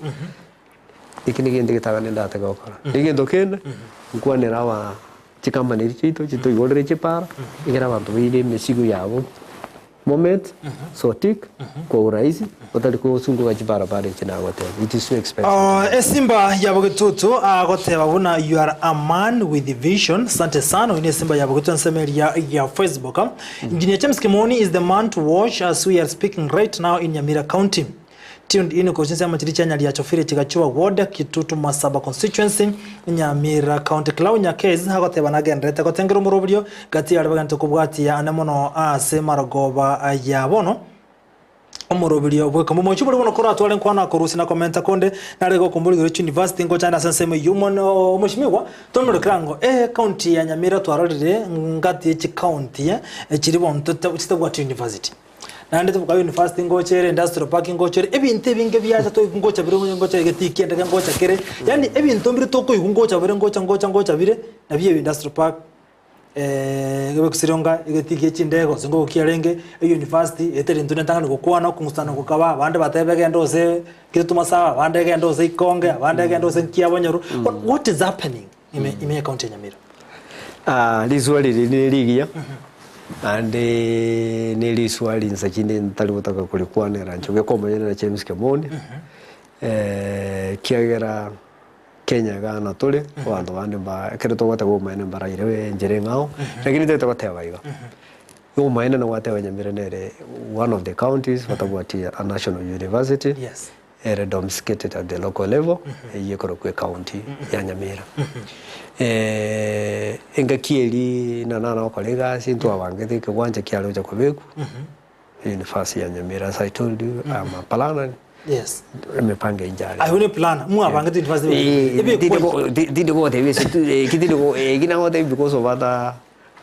eki na egento egetang'ani ndate gokora. Egento kende, nkwanere aba chikampani echi chiaito chitoigorere chipara, ekero abanto baire emesigo yabo Bomet, Sotik, kwa urahisi, otari gosunguka chibarabara echi nagoteba. It is so expensive. Oh, esimba ya bogetutu agoteba buna you are a man with vision sante sana oyo ne esimba ya bogetutu ensemo eria ya facebook engineer James Kimoni is the man to watch as we are speaking right now in Nyamira county tuned in korwa chinsemo chiria chia Nyariacho village Gachuba ward Kitutu Masaba constituency Nyamira county Clau Nyakez agoteba nagendererete gotengera omoroberio Gati y'aria bagente kobwatia ane mono ase marogoba ya bono, omoroberio bw'ekombe. Omochie boria bono koratware nkwana akorusia na komenta konde, nare gokombora igoro chiuniversity ngochande ase ensemo eyio mono omoshimigwa tomero kirango e county ya Nyamira twarorire ngati ye chicounty chiri bono chitabwati university. Naende toboka university ngocha ere industrial park ngocha ere ebinto ebinge biacha toigwa ngocha bire ngocha egetii kiendeke ngocha kere yaani ebinto mbire tokoigwa ngocha bire ngocha ngocha ngocha bire nabio ebi industrial park. Egekusironga egetii gie chindege gose ngogo kiarenge, eyunifasiti etari intwe nentang'ani gokwana okong'usana gokaba abande batebe genda ase Kitutu Masawa, abande genda ase Ikonge, abande genda ase Nkiabonyoru. What what is happening ime ime ye county ya Nyamira? Risuali riri ne rigiya, Naende ne riswali insa chinde ntari gotaka korikwanera inche gekomonyenera James Kemoni, ekiagera Kenya iga natore, abanto bande mba ekero togoteba obomaene mbaraire enchera eng'ao, lakini tari togoteba iga. Obomaene nogwateba Nyamira nere one of the counties batabwati a national university, Yes. ere domesticated at the local level, eyio ekorokwa ecounty ya Nyamira. Engaki eria nana nagokora egasi ntwabangete ekegwancha kiare gocha kobekwa, university ya Nyamira as I told you I'm a planner, Yes. emipango inche are. Aye buna eplan, mwabangete university ebekwa Tindi gotebia ase tu eki tindi go eki nagotebia because of other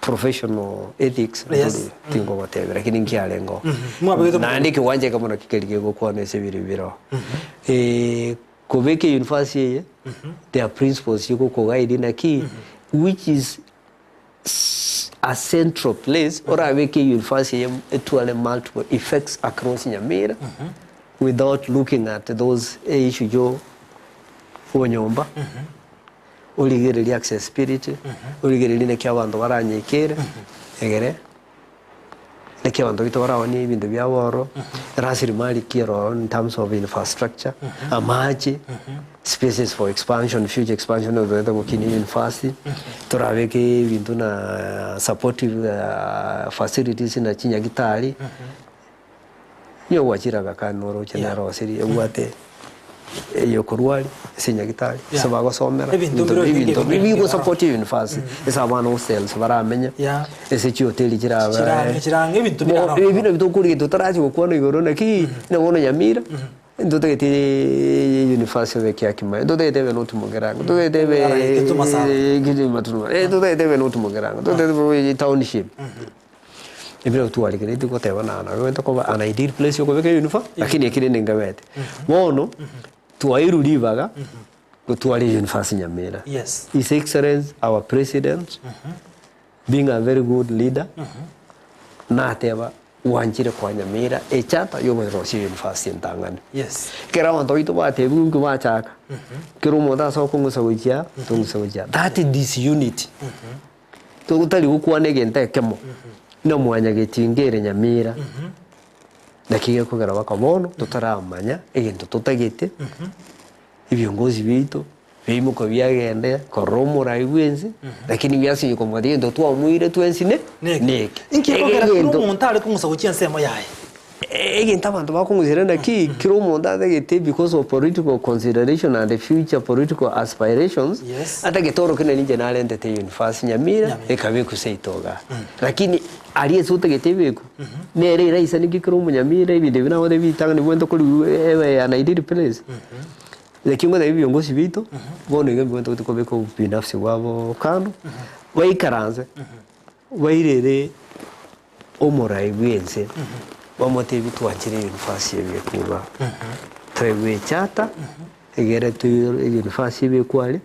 professional ethics Yes. tingogotebia lakini nkiarenge oo. Mwabegete Naende ekiwanja eke mono keri kegokwana ase ebiro bire oo. Kobeka university eye, there are principles chigokoguide naki which is a central place orabeke university eye etware multiple effects across Nyamira without looking at those issue chio onyomba origererie accessibility origererie naki abanto baranyekere egere naki abanto baito baraonie ebinto biabo ororo rasilimali ki ere ororo in terms of infrastructure amache spaces for expansion future expansion otagete gokinia university torabeke ebinto na supportive facilities na chinyagitari. Nigo gwachire agakani oroche Yeah. nere osirie ebwate eyokorwaria ase enyagitari ase Yeah. bagosomera Ebinto ebinto bire ebinto ebinge bibi bire bigosapoti university ase abana hostels baramenye Yeah. ase chihoteli chirabe Chirange- chirange ebinto Bo- bire aroro. ebi nabio tokorigia totarachi gokwana igoro naki buna bono Nyamira ntotagete university ebe Kiakimai ntotagete ebe North Mugirango ntotagete ebe Ara, Kitutu Masaba. Kitutu Masaba ntotagete ebe North Mugirango ntotagete ebe township. Ebire twarigeretie goteba na nabo egento koba an ideal place yokobeka uniform, lakini ekere nengabete. Bono, twairwe ribaga, gotwara university Nyamira. Yes. His Excellency our President, being a very good leader, nateba gwanchire koa Nyamira echata yogoerosia university entang'ani. Yes. Ekero abanto baito batebiwe inki bachaka, kera omonto ase okong'usa gochia, tong'usa gochia. That disunity. Totari gokwana egento ekemo, na mwanyagetinga ere nyamira, naki gekogera baka bono totaramanya egento totagete, ebiongozi biaito biaimoka biagenda korora omorai bwensi, lakini biasinywa komanya egento twamoire twensi ne Neke. neke. Inki ekogera kera Egento- omonto are kong'usa gochia ensemo yaye? Egento abanto bakong'usera naki, kera omonto atagete because of political consideration and future political aspirations, Yes. atagete oroke nari inche narentete university Nyamira, Nyamira. ekabekwa seito igaa. Lakini aria ase otagete ebekwe, nere eraisaneke kera omonyamira ebinto ebi nabwate bitang'ani bwente korwa ebe an ideal place. Naki ngotebia ebiongozi biaito, bono iga mbwente kobeka obobinafsi bwabo kando, baikaranse, bairere. Omorai bw'ense bamotebie twanchire university eye ekorwa toegwe echata egere toirore university ebe ekware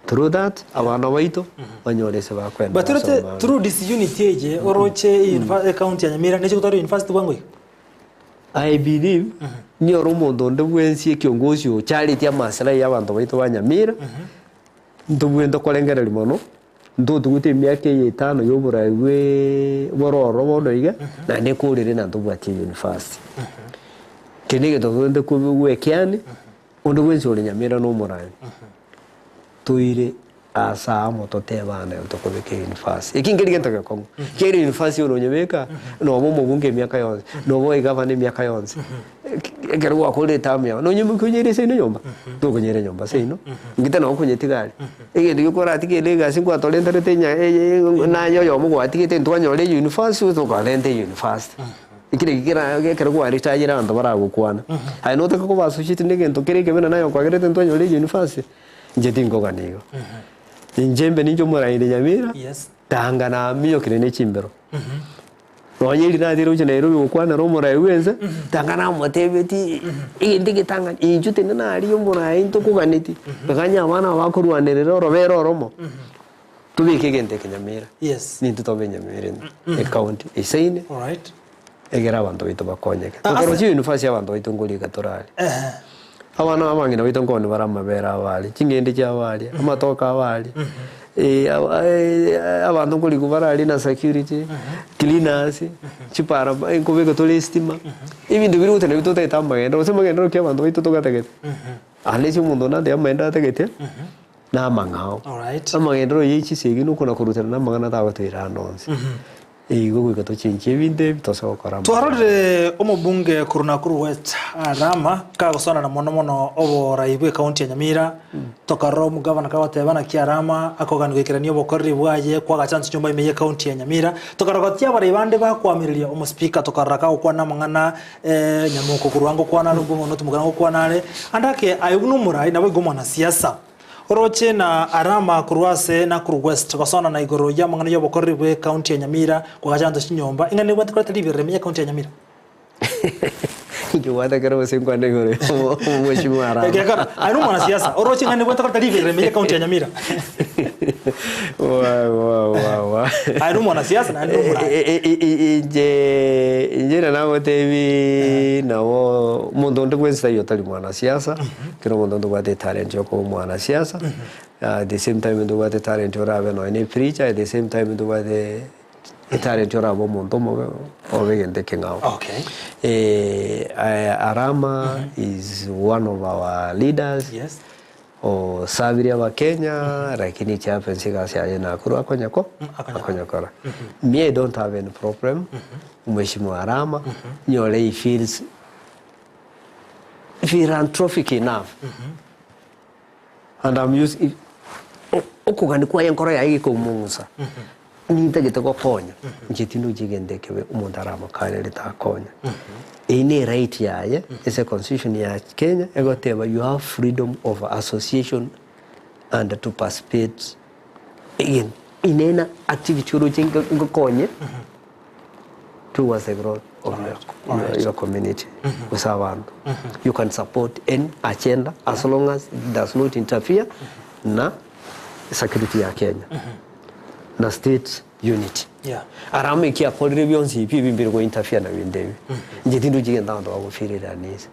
through that abana baito banyore ase bakoenda But oroche basome. through disunity eye oroche ecounty ya Nyamira neche gotwara university bwango iga? I believe nioro omonto onde bwensi ekiongosi ocharetie amaslahi ya abanto baito ba Nyamira Ntobwenerete korengereria mono, ntotugute emiaka eye etano ya oborai bweee bororo bono iga, naende ekorere na ntobwati university. Ekio na egento tobwenerete kobe gwekeani, onde bwensi ore Nyamira na omorai, toire ase amo totebane tokobeka university. Eki nkeri gento gekong'u, ekiagera university ore onyebeka, noba omobunge emiaka yonsi, noba egavana emiaka yonsi. Ekero gwakorire etamu yao, nonye okonyeire seino nyomba, tokonyeira nyomba seino, ngite nabo okonyetiga aria. Egento gioka oratige ere egasi nkwatorenterete enya naye oyomo gwatigete ntwanyora eyunifasiti tokarenta eyunifasiti. Ekio naki kera ekero gwaretayire abanto baragokwana. Aye notake koba associated na egento kere ekebe na naye okwagerete ntwanyora eyunifasiti, inche tinkogania igo. Inche mbe ninche omoraini Nyamira, Yes. tanga naminyokire ne chimbero. Nonya erio natire gochia Nairobi gokwanera omorai bwense, tanga namotebetie egento egetang'ani, inchuo tenena aria omorai ntokoganeti, ganya abana aba bakorwanerera orobere oromo, tobeke egento eke Nyamira. Yes. Nintwe tobe Nyamira ime, ecounty esaine, Alright. egere abanto baito bakonyeke. Ah, ase- Tokorosia university abanto baito nkorika torare. Ehe. Abana abang'ina baito nkoni bare amabere abo aria, ching'ende chiabo aria, amatoke abo aria. Abanto nkorikwa barari na security, cleaners, chipara nkobeka tore estima, ebinto biria gose nabio totagete amagenderero, gose amagenderero ki abanto baito togatagete? Unless omonto onde ante amagenderero atagete, na amang'ao. Alright. Amagenderero ya chisegi na okona korutana na amang'ana tagotoira ande onsi. Igo goika tochenchie ebinto ebi tose gokora amagenderero. Twarorire omobunge korwa Nakuru West Arama kagosoanana mono mono oborai bwe county ya Nyamira, tokarora omogavana kagoteba naki Arama akogania goikerania obokoreri bwaye kwagacha nse nyomba ime ye county ya Nyamira, tokarogotia abarai bande bakoamireria omospeaker tokarora kagokwana amang'ana Nyamoko korwa ngokwana are obwo bono timokana ngokwana are, ande ake aye buna omorai naboigo omwanasiasa. Oroche na Arama korwa ase Nakuru West gosona na igoro y'amang'ana y'obokoreri bw'ecounty ya Nyamira koagacha abanto chinyomba, ing'ana nebwate koreta riberera ime y'ecounty ya Nyamira. Nkebwate ekero gose nkwane igoro ya omweshimiwa Arama. Ekiagera aye nomwanasiasa, oroche ing'ana nebwate koreta riberera ime y'ecounty ya Nyamira. Wa wa wa wa. Aye nomwanasiasa naende nomoraia. Inche inche nagotebi nabo omonto onde bwensi taiyo otari mwanasiasa. Kera omonto ntobwate etalent ya okoba omwanasiasa, at the same time ntobwate etalent orabe nonya na epreacher, at the same time ntobwate etalent orabe omonto omobe obe egento ekeng'ao. Okay. Arama is one of our leaders, Yes. osabirie abakenya lakini it happens egasi yaye nakorwa akonyako akonyakora. Me I don't have any problem, Mheshimiwa Arama, nyore he feels philanthropic enough and I'm used if okogania kwaye enkoro yaye gekomong'usa nintagete gokonya inche tindochi egento ekebe omonto aramokanerete takonya. Eyio ne right yaye ase econstitution ya Kenya egoteba you have freedom of association and to participate egento in any activity oroche ngokonye. Towards the growth of your, your, your community gose abanto. You can support any agenda as long as it does not interfere na security ya Kenya na state unity. Yeah. Arama eki akorire bionsi ebi ebi mbire go interfere na binto ebi. Inche tindochi gento abanto bagofirerania ase.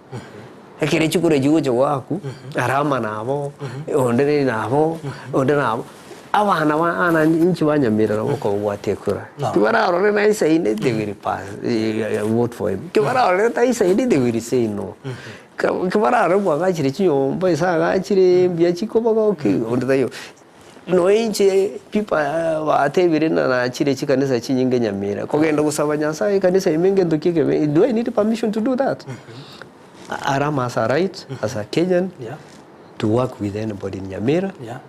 Ekero chikura chigocha goaku, arama nabo, onde rende nabo, onde nabo. Abana ba ana inche banyamira nabo okobwatia ekura. No. Tibararore na isaine they will pass, vote for him. Tibararore ta isaine they will say no. Ka- Tibararore bwagachire chinyomba ase agachire mbuya chikoba goki onde taiyo. Nonya inche people batebire ng'a nachire chikanisa chinyinge Nyamira, kogenda gosaba Nyasaye ekanisa ime ngento ki ekebe, do I need permission to do that? Arama has a right as a Kenyan Yeah. to work with anybody in Nyamira. Yeah.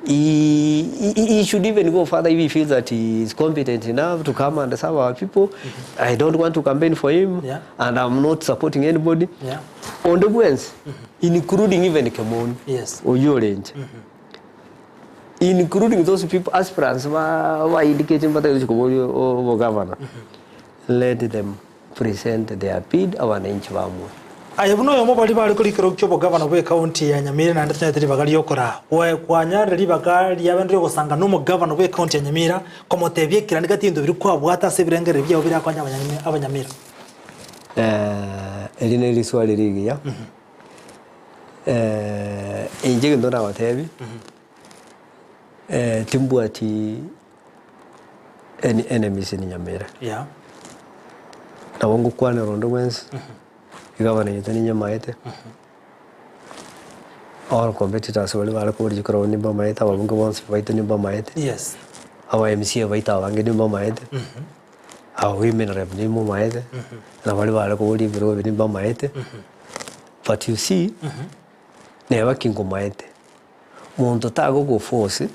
He, he, he should even go further if he feels that he is competent enough to come and serve our people. I don't want to campaign for him Yeah. and I'm not supporting anybody. Yeah. Onde bwensi, including even Kemoni. Yes. Oyio orenche. Including those people aspirants ba ba indicate mbatagete koboria obogavana. Let them present their bid abananchi bamwe. Aye buna oyomo baria bare korikera ki'obogavana bw'ecounty ya Nyamira naende tonyarete ribaga ri'okoraa. Gwe kwanyarire ribaga riabe ri'ogosanga nomogavana bw'ecounty ya Nyamira komotebia ekerani gati y'ebinto biria kwabwate ase ebirengererio biao birakonye abanyamira. Eri ne riswali rigiya. Inche egento nagotebi, timbwati any enemies in Nyamira. Yeah. Nabo ngokwanera onde bwensi, egavana yaito ninyemaete, all competitors baria bare koboria chikorwa nimbamaete, ababunge bonsi baito nimbamaete, Yes. aba MCA baito abange nimbamaete, aba women rep nimbomaete, na baria bare koboria ebirogo ebi nimbamaete. But you see, neba ki nkomaete, monto tagogoforce,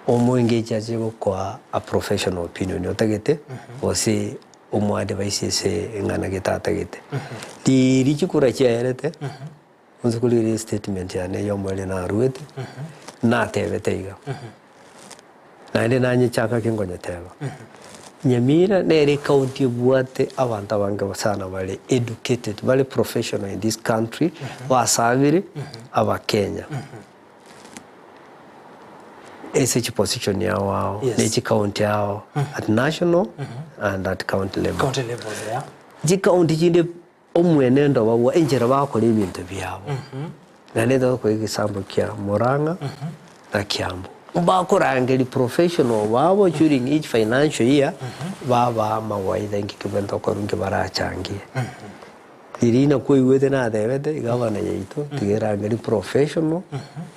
omoengage ache gokoa a professional opinion otagete, gose omoadvise ase eng'ana gete atagete. Riria chikura chiaerete, onsi korigereria estatement yane ya omoerio naruete, natebete iga, Naende nanyechaka ake nkonyeteba, Nyamira nere ecounty ebwate abanto abange sana bare educated, bare professional in this country, basabire abakenya ase chiposition yao ao, Yes. ne chicounty ao at national and at county level. County levels, yeah. Chicounty chinde omwenendo babwa enchera bagokora ebinto biabo. Naende tokoa egesambo kia Murang'a. na Kiambu. Mbakorangeria professional babo during each financial year babaa amawaidha inki kebwenerete gokorwa inki barachangie. Riria nakoigwete natebete egavana yaito tiga erangerie professional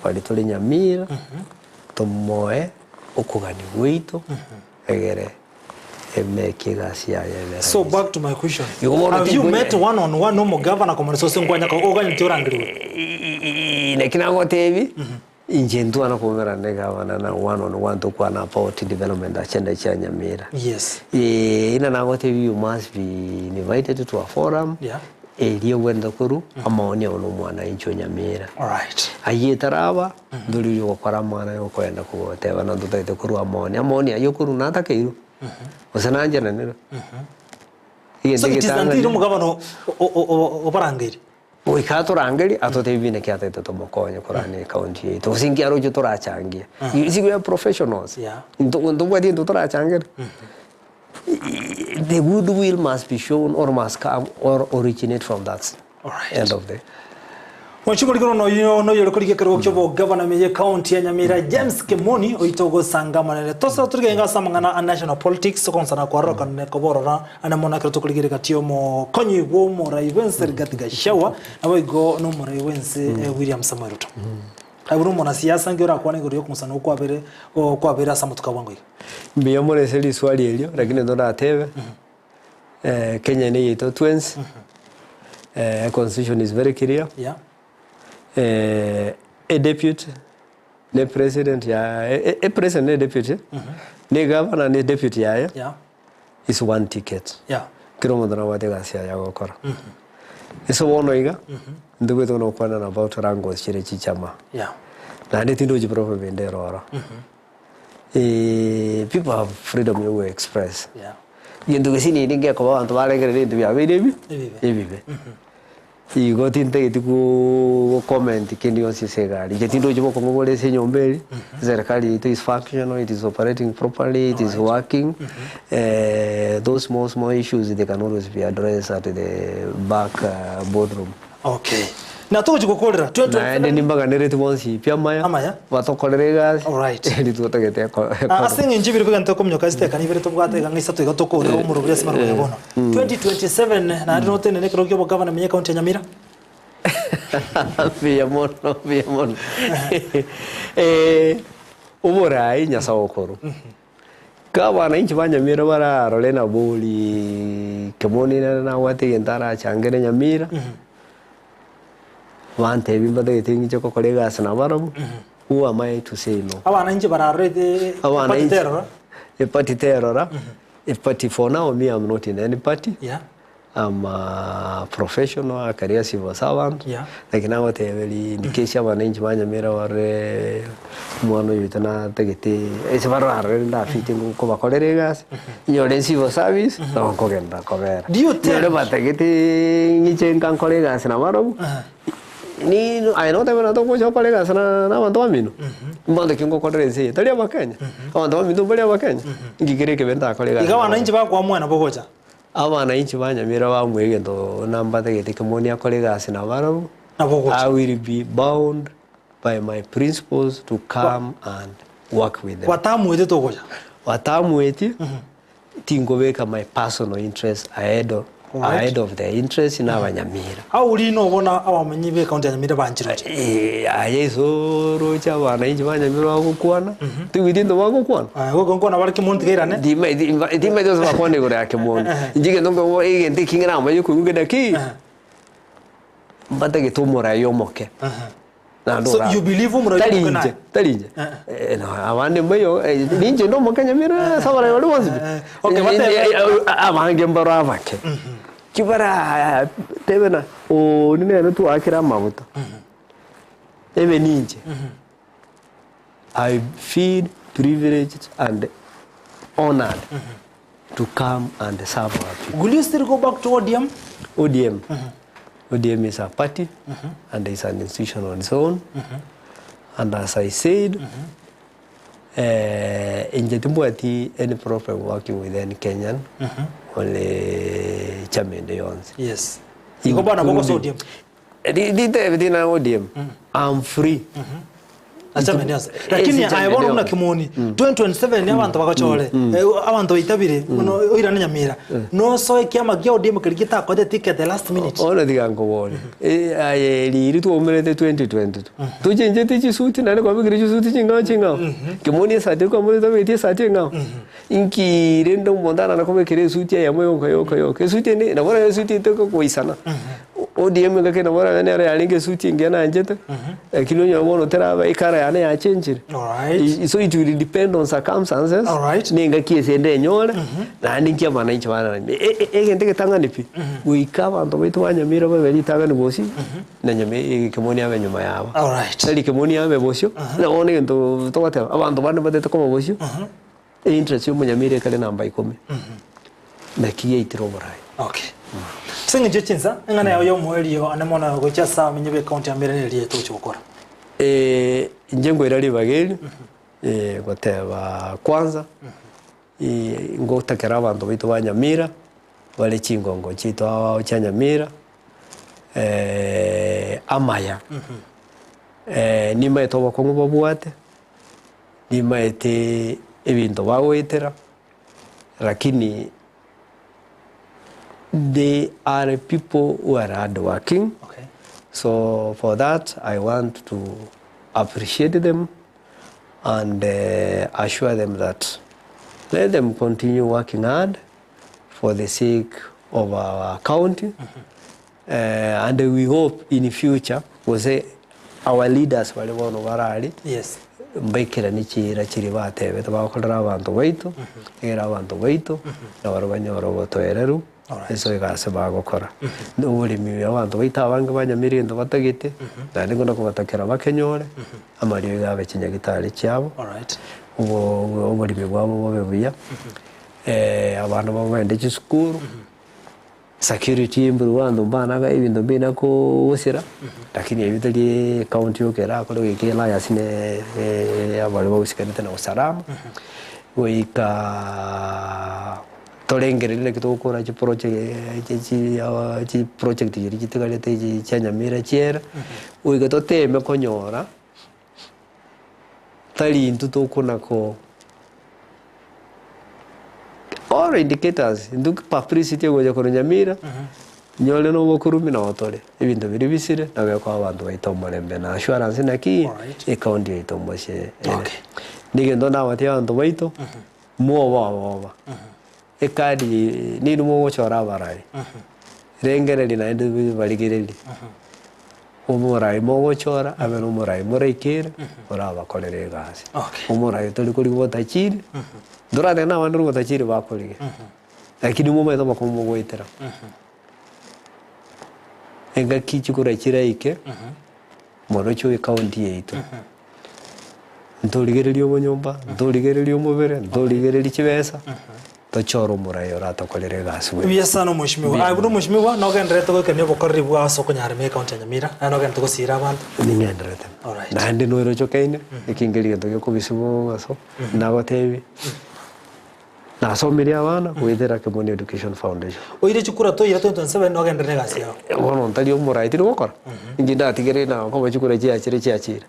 baria tore Nyamira tomoe okogania gwaito egere emeke egasi yaye ebe So rahisi. back to my question. Igo bono Have you tinkonya- met one on one nomogavana komonesa ase nkwanya oganyeti orangeriwe? Naki nagotebie, inche ntwana koumerana na egavana na one on one tokwana about development agenda chia Nyamira. Yes. Eh, ina nagotebie you must be invited to a forum Yeah. eria ogwenerete korwa amaoni ao na omwananchi o Nyamira. Alright. Ayio etaraba, ndori oria ogokora amang'ana aya okoenda kogoteba na ntotagete korwa amaoni. Amaoni ayio okorwa natakeirwe, gose nancheranire. Egento So it is until egetang'ani, omogabana obarangeire. goika atorangerie atotebie buna ki atagete tomokonye korana ecounty yaito, gose inki aroche torachangie. You see we are professionals, Yeah. nto ntobwati egento torachangere. The good will must be shown or must come or originate from that Alright. end of the Mwanchimbo rigoro noyo noyo korigia kerogo kyobo governor meye county ya Nyamira James Kemoni oito gosanga manene tosa turigenga ase amang'ana a national politics okonsana kwarorokana koborora ane mono ekero tokorigere gati omokonyi bwa omorai bwense Rigathi Gachagua nabo igo nomorai bwense eh, William Samoei Ruto Aye buna omonasiasa nki orakwane igoro yokong'usana okwabere okwabere ase amatuko a bwango iga Mbuya mono ase riswali erio, lakini toratebe, Kenya ene yaito twensi, constitution is very clear, Yeah. a deputy ne president ya e president ne deputy, ne governor ne deputy yaye Yeah. is one ticket. Yeah. Kera omonto nabwate egasi yaye agokora. Ase bono iga, ntobwate buna gokwanana about wrangles chire chichama. Yeah. Naende tindochi problem ende ere ororo. People have freedom ya go express. Yeah. Egento gesinini ngekoba abanto barengereri ebinto biabeire ebi Ebibe. ebibe. Igo tintageti go comment kende gionsi ase egari. Inche tindochi bokong'u bore ase enyomba eri, eserekari yaito is functional, it is operating properly, it is working. Those small small issues they can always be addressed at the back boardroom. Okay. Na togochi gokorera 2027 Naende nimbaganereti bonsi pi amaya, Amaya. batokorere egasi, Alright. eri twatagete Ah, ase eng'encho ebere bigento kominyoka chitekani ibere tobwate iga ng'a isato iga tokorera omorobori ase marogoya bono 2027 naende notenene ekero kia obogavana menya ekaunti ya Nyamira mbuya mono mbuya mono Eh, oborai nyasae okorwa Ka abananchi ba Nyamira bararore na bori kemoni nere nabwate egento arachangere Nyamira, bantebie mbatagete ng'iche gokora egasi nabarabwo, who am I to say no? Abananchi bararore Abananchi- eparty terora. Eparty terora, eparty for now me am not in any party. Yeah. I'm a professional, a career civil servant. Yeah. Lakini nagoteberia indikesha abananchi ba Nyamira barore omwana oyo oito natagete ase bararore ndafite nkobakorera egasi, nyore civil service nabo nkogenda kobera. Do you tell- Nyore batagete ng'iche nka nkore egasi nabarobwo, ni aye notebe na togocha gokora egasi na na abanto bamino, mbono ki ngokorera ense eye, tari abakenya? Abanto baminto mbari abakenya? Inki kere ekebe ntakore egasi Iga nabarobwo? abananchi bakoamua nabo gocha. Abananchi ba Nyamira bamwee egento nambatagete kemoni akore egasi nabarabwo, Nabo ogocha. I will be bound by my principles to come and work with them. Gwatamuete togocha. Batamueti, tinkobeka my personal interest ahead of, Alright. ahead of their interest na abanyamira. Auri nobona abamenyi be county ya Nyamira banchiroche. Eh, aye iso oroche abananchi ba Nyamira bagokwana, toigweti egento bagokwana? Eh, gogo nkwana bare Kimoni tigairane. Timaeti gose bakwane igoro ya Kimoni. Inche egento nkoigwa egento eki ng'a namanye koigwa kende ki, mbatagete omorai omoke. Naende So ora- you believe omorai Tari omoke inche, naye? tari inche. Eh, no, abande mbayo, eh, ninche nde omoke Nyamira ase abarai baria bonsi pi. Eh, okay, Eh, batebe- eh, eh, abange mbaro abake. Ki bara tebe na oria nere twaakire amaguta, ebe ninche. I feel privileged and honoured to come and serve our people. Will you still go back to ODM? ODM. ODM is a party and is an institution on its own. And as I said, eh, inche timbwati any problem working with any Kenyan, only chama ende yonsi. Yes. Igo bono bogosa ODM. Ritebe tina ODM. I'm free. Ase amende ase. Lakini aye bono buna Kimoni, 2027 abanto bagochore, abanto baitabire, bono oirane Nyamira, nosoe kiama kia ODM keria getakoete ticket the last minute. Bono tiga nkoborie, aye riria twaumerete 2022, tochencheti chisuti naende kwabekire chisuti ching'ao ching'ao? Kimoni esati kwamorete tabegeti esati eng'ao? Inki rende omonto arare kobekera esuti eyemo yoka yoka yoka? Esuti ende nabo orabe esuti etokogoisana. ODM engaki nabo orabe nere yarenge esuti engiya nanchete, lakini onyore bono teraba ecolour yane yachenchire. Alright. So it will depend on circumstances, Alright. na engaki ase ndenyore, naende inki abananchi barareme. Egento egetang'ani pi, goika abanto baito ba Nyamira babe ritang'ani bosio, na Nyamira ekemoni abe nyuma yabo. Alright. Tari kemoni abe bosio, na bono egento togoteba, abanto bande batete koba bosio, Einterest y'omonyamira ekare namba ikomi, naki yaitire oboraai. Okay. Ase eng'encho ye chinsa, eng'ana yao y'omoerio ane mono gochia ase abamenyi b'ecounty ya Nyamira neri togochia gokora. Inche nkoira ribaga eri, goteba kwanza, ngotakera abanto baito ba Nyamira, bare chingongo chiaito ao ao chia Nyamira, amaya, nimaete obokong'u babwate. Nimaete ebinto bagoetera, lakini they are people who are hard working, Okay. so for that I want to appreciate them and assure them that let them continue working hard for the sake of our county and we hope in future gose our leaders baria bono barari Yes. mbaikeranie chiira chiria batebete bagokorera abanto baito, egere abanto baito nabaro banyore obotoereru Alright. ase egasi bagokora. Na oboremi abanto baito abange banyamire egento batagete, naende ngoenda kobatakera bakenyore, amariogo abe chinyagitari chiabo, Alright. obo oboremi bwabo bobe buya, abana babo bagende chisukuru. Security mburu abanto mbanaga ebinto mbina kogosera, lakini ebio tari ecounty yoka erakore goika alliance ne abaria bagosikete na usalama, goikaaa torengererie naki togokora chiproject chi chiproject chiria chitigarete echi chia Nyamira chiere, goika toteme konyora tari intwe tokona ko all indicators intwe publicity egocha korwa Nyamira, nyore na obokurumi nabo tore, ebinto biria bisire nabo ekoa abanto baito omorembe na assurance naki ecounty yaito mbosie ere. Okay. Negento nabatie abanto baito, mwoba oboba, ekadi eye ninwe mogochora abarai, rengereria naende barigererie. Omorai mogochora abe nomorai moraikere, orabakorere egasi. Okay. Omorai otori korigia obotachiri, ntoratebe na abande obotachiri bakorigia, lakini momanyete obokong'u mogoetera. Engaki chikura chiraike, mono chio ecounty yaito, ntorigereria obonyomba, ntorigereria omobere, ntorigereria chibesa, Tochore omorai oratokorere egasi bweka. Mbuya sana omweshimiwa. Aye buna omweshimiwa nogendererete goikania obokoreri bwao ase okonyarema ecounty ya Nyamira naende nogendererete gosiira abanto. Ning'endererete. Alright. Naende noirochokeine, ekinga egento gekobisiwa omogaso, nagotebie, nasomirie abana goetera Kemoni Education Foundation. Oire chikura toire 2027 nogenderere na egasi yao. Bono ntari omorai tiri gokora, inche ndatigerire na koba chikura chiachire chiachire.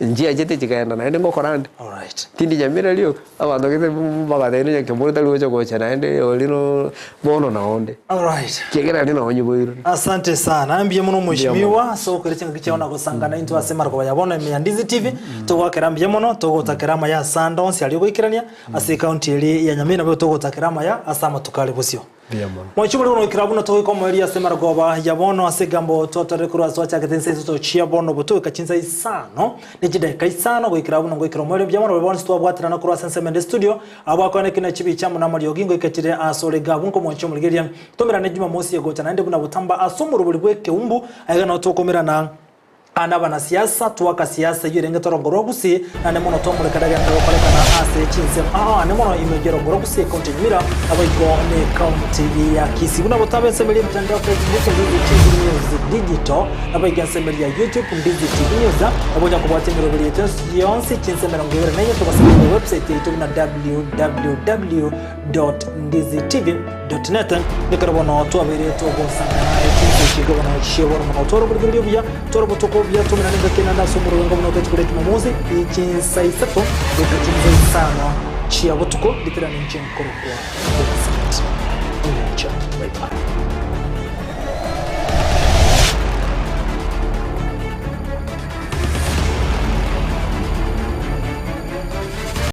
Nchiachete chikaenda naende ngokora ande. Alright. Tindi Nyamira rioka, abanto gete bagatebia onye kemoni tari gocha gocha naende oria no bono nao onde. Alright. Ekiagera aria nao nyiboirwe. Asante sana mbuya mono Mbuya mono. mheshimiwa ase okore chingaki chiao na gosangana intwe ase marogoba ya bono ime ya Ndizi TV togoakera mbuya mono togotakera amaya ase ande onsi aria ogoikerania ase ecounty eria ya Nyamira nabo togotakera amaya ase amatuko are bosio. Mbuya mono. Mochie bori goikera buna togoika omoerio ase marogoba ya bono ase egambo twatorire korwa ase twachagete inse isato chia bono botogoika chinsa isano ne chidaeka isano goikera buna ngoikera omoerio mbuya mono baria bonsi twabwaterana korwa ase ensemo ende studio abwo bakoena ekina chibicha amo namariogi ngoika chire ase ore gabu nkomonchia omorigereria tomerane jumamosi egocha naende buna botamba ase omorobori bw'ekeumbu aiga nao tokomerana Aa nabanasiasa, twaka siasa eyio erenge torongo rwa Gusii, naende mono twamoreka dagente gokorekana ase chinsemo aa ane mono ime y'orongo rwa Gusii ecounty ya Nyamira naboigo ne ecounty ya Kisii. Buna botabe ensemeri y'emitandao Facebook, Ndizi TV News Digital, naboigo ensemeri ya YouTube, Ndizi TV News, nabo onya kobwatia emeroberi yaito yonsi chinse 24 tobasabire ime website yaito buna www.ndizitv. dot net. Ekero bono twabeire togosangana aye chinsa echi iga bono chie bono mono. Tware oborigereria obuya, tware obotuko obuya, twamenane engaki enande ase omororengo buna oke rituko ria Jumamosi, chinsa isato goika chinsa isano chia botuko, ritirane inche nkorokwa Vincent.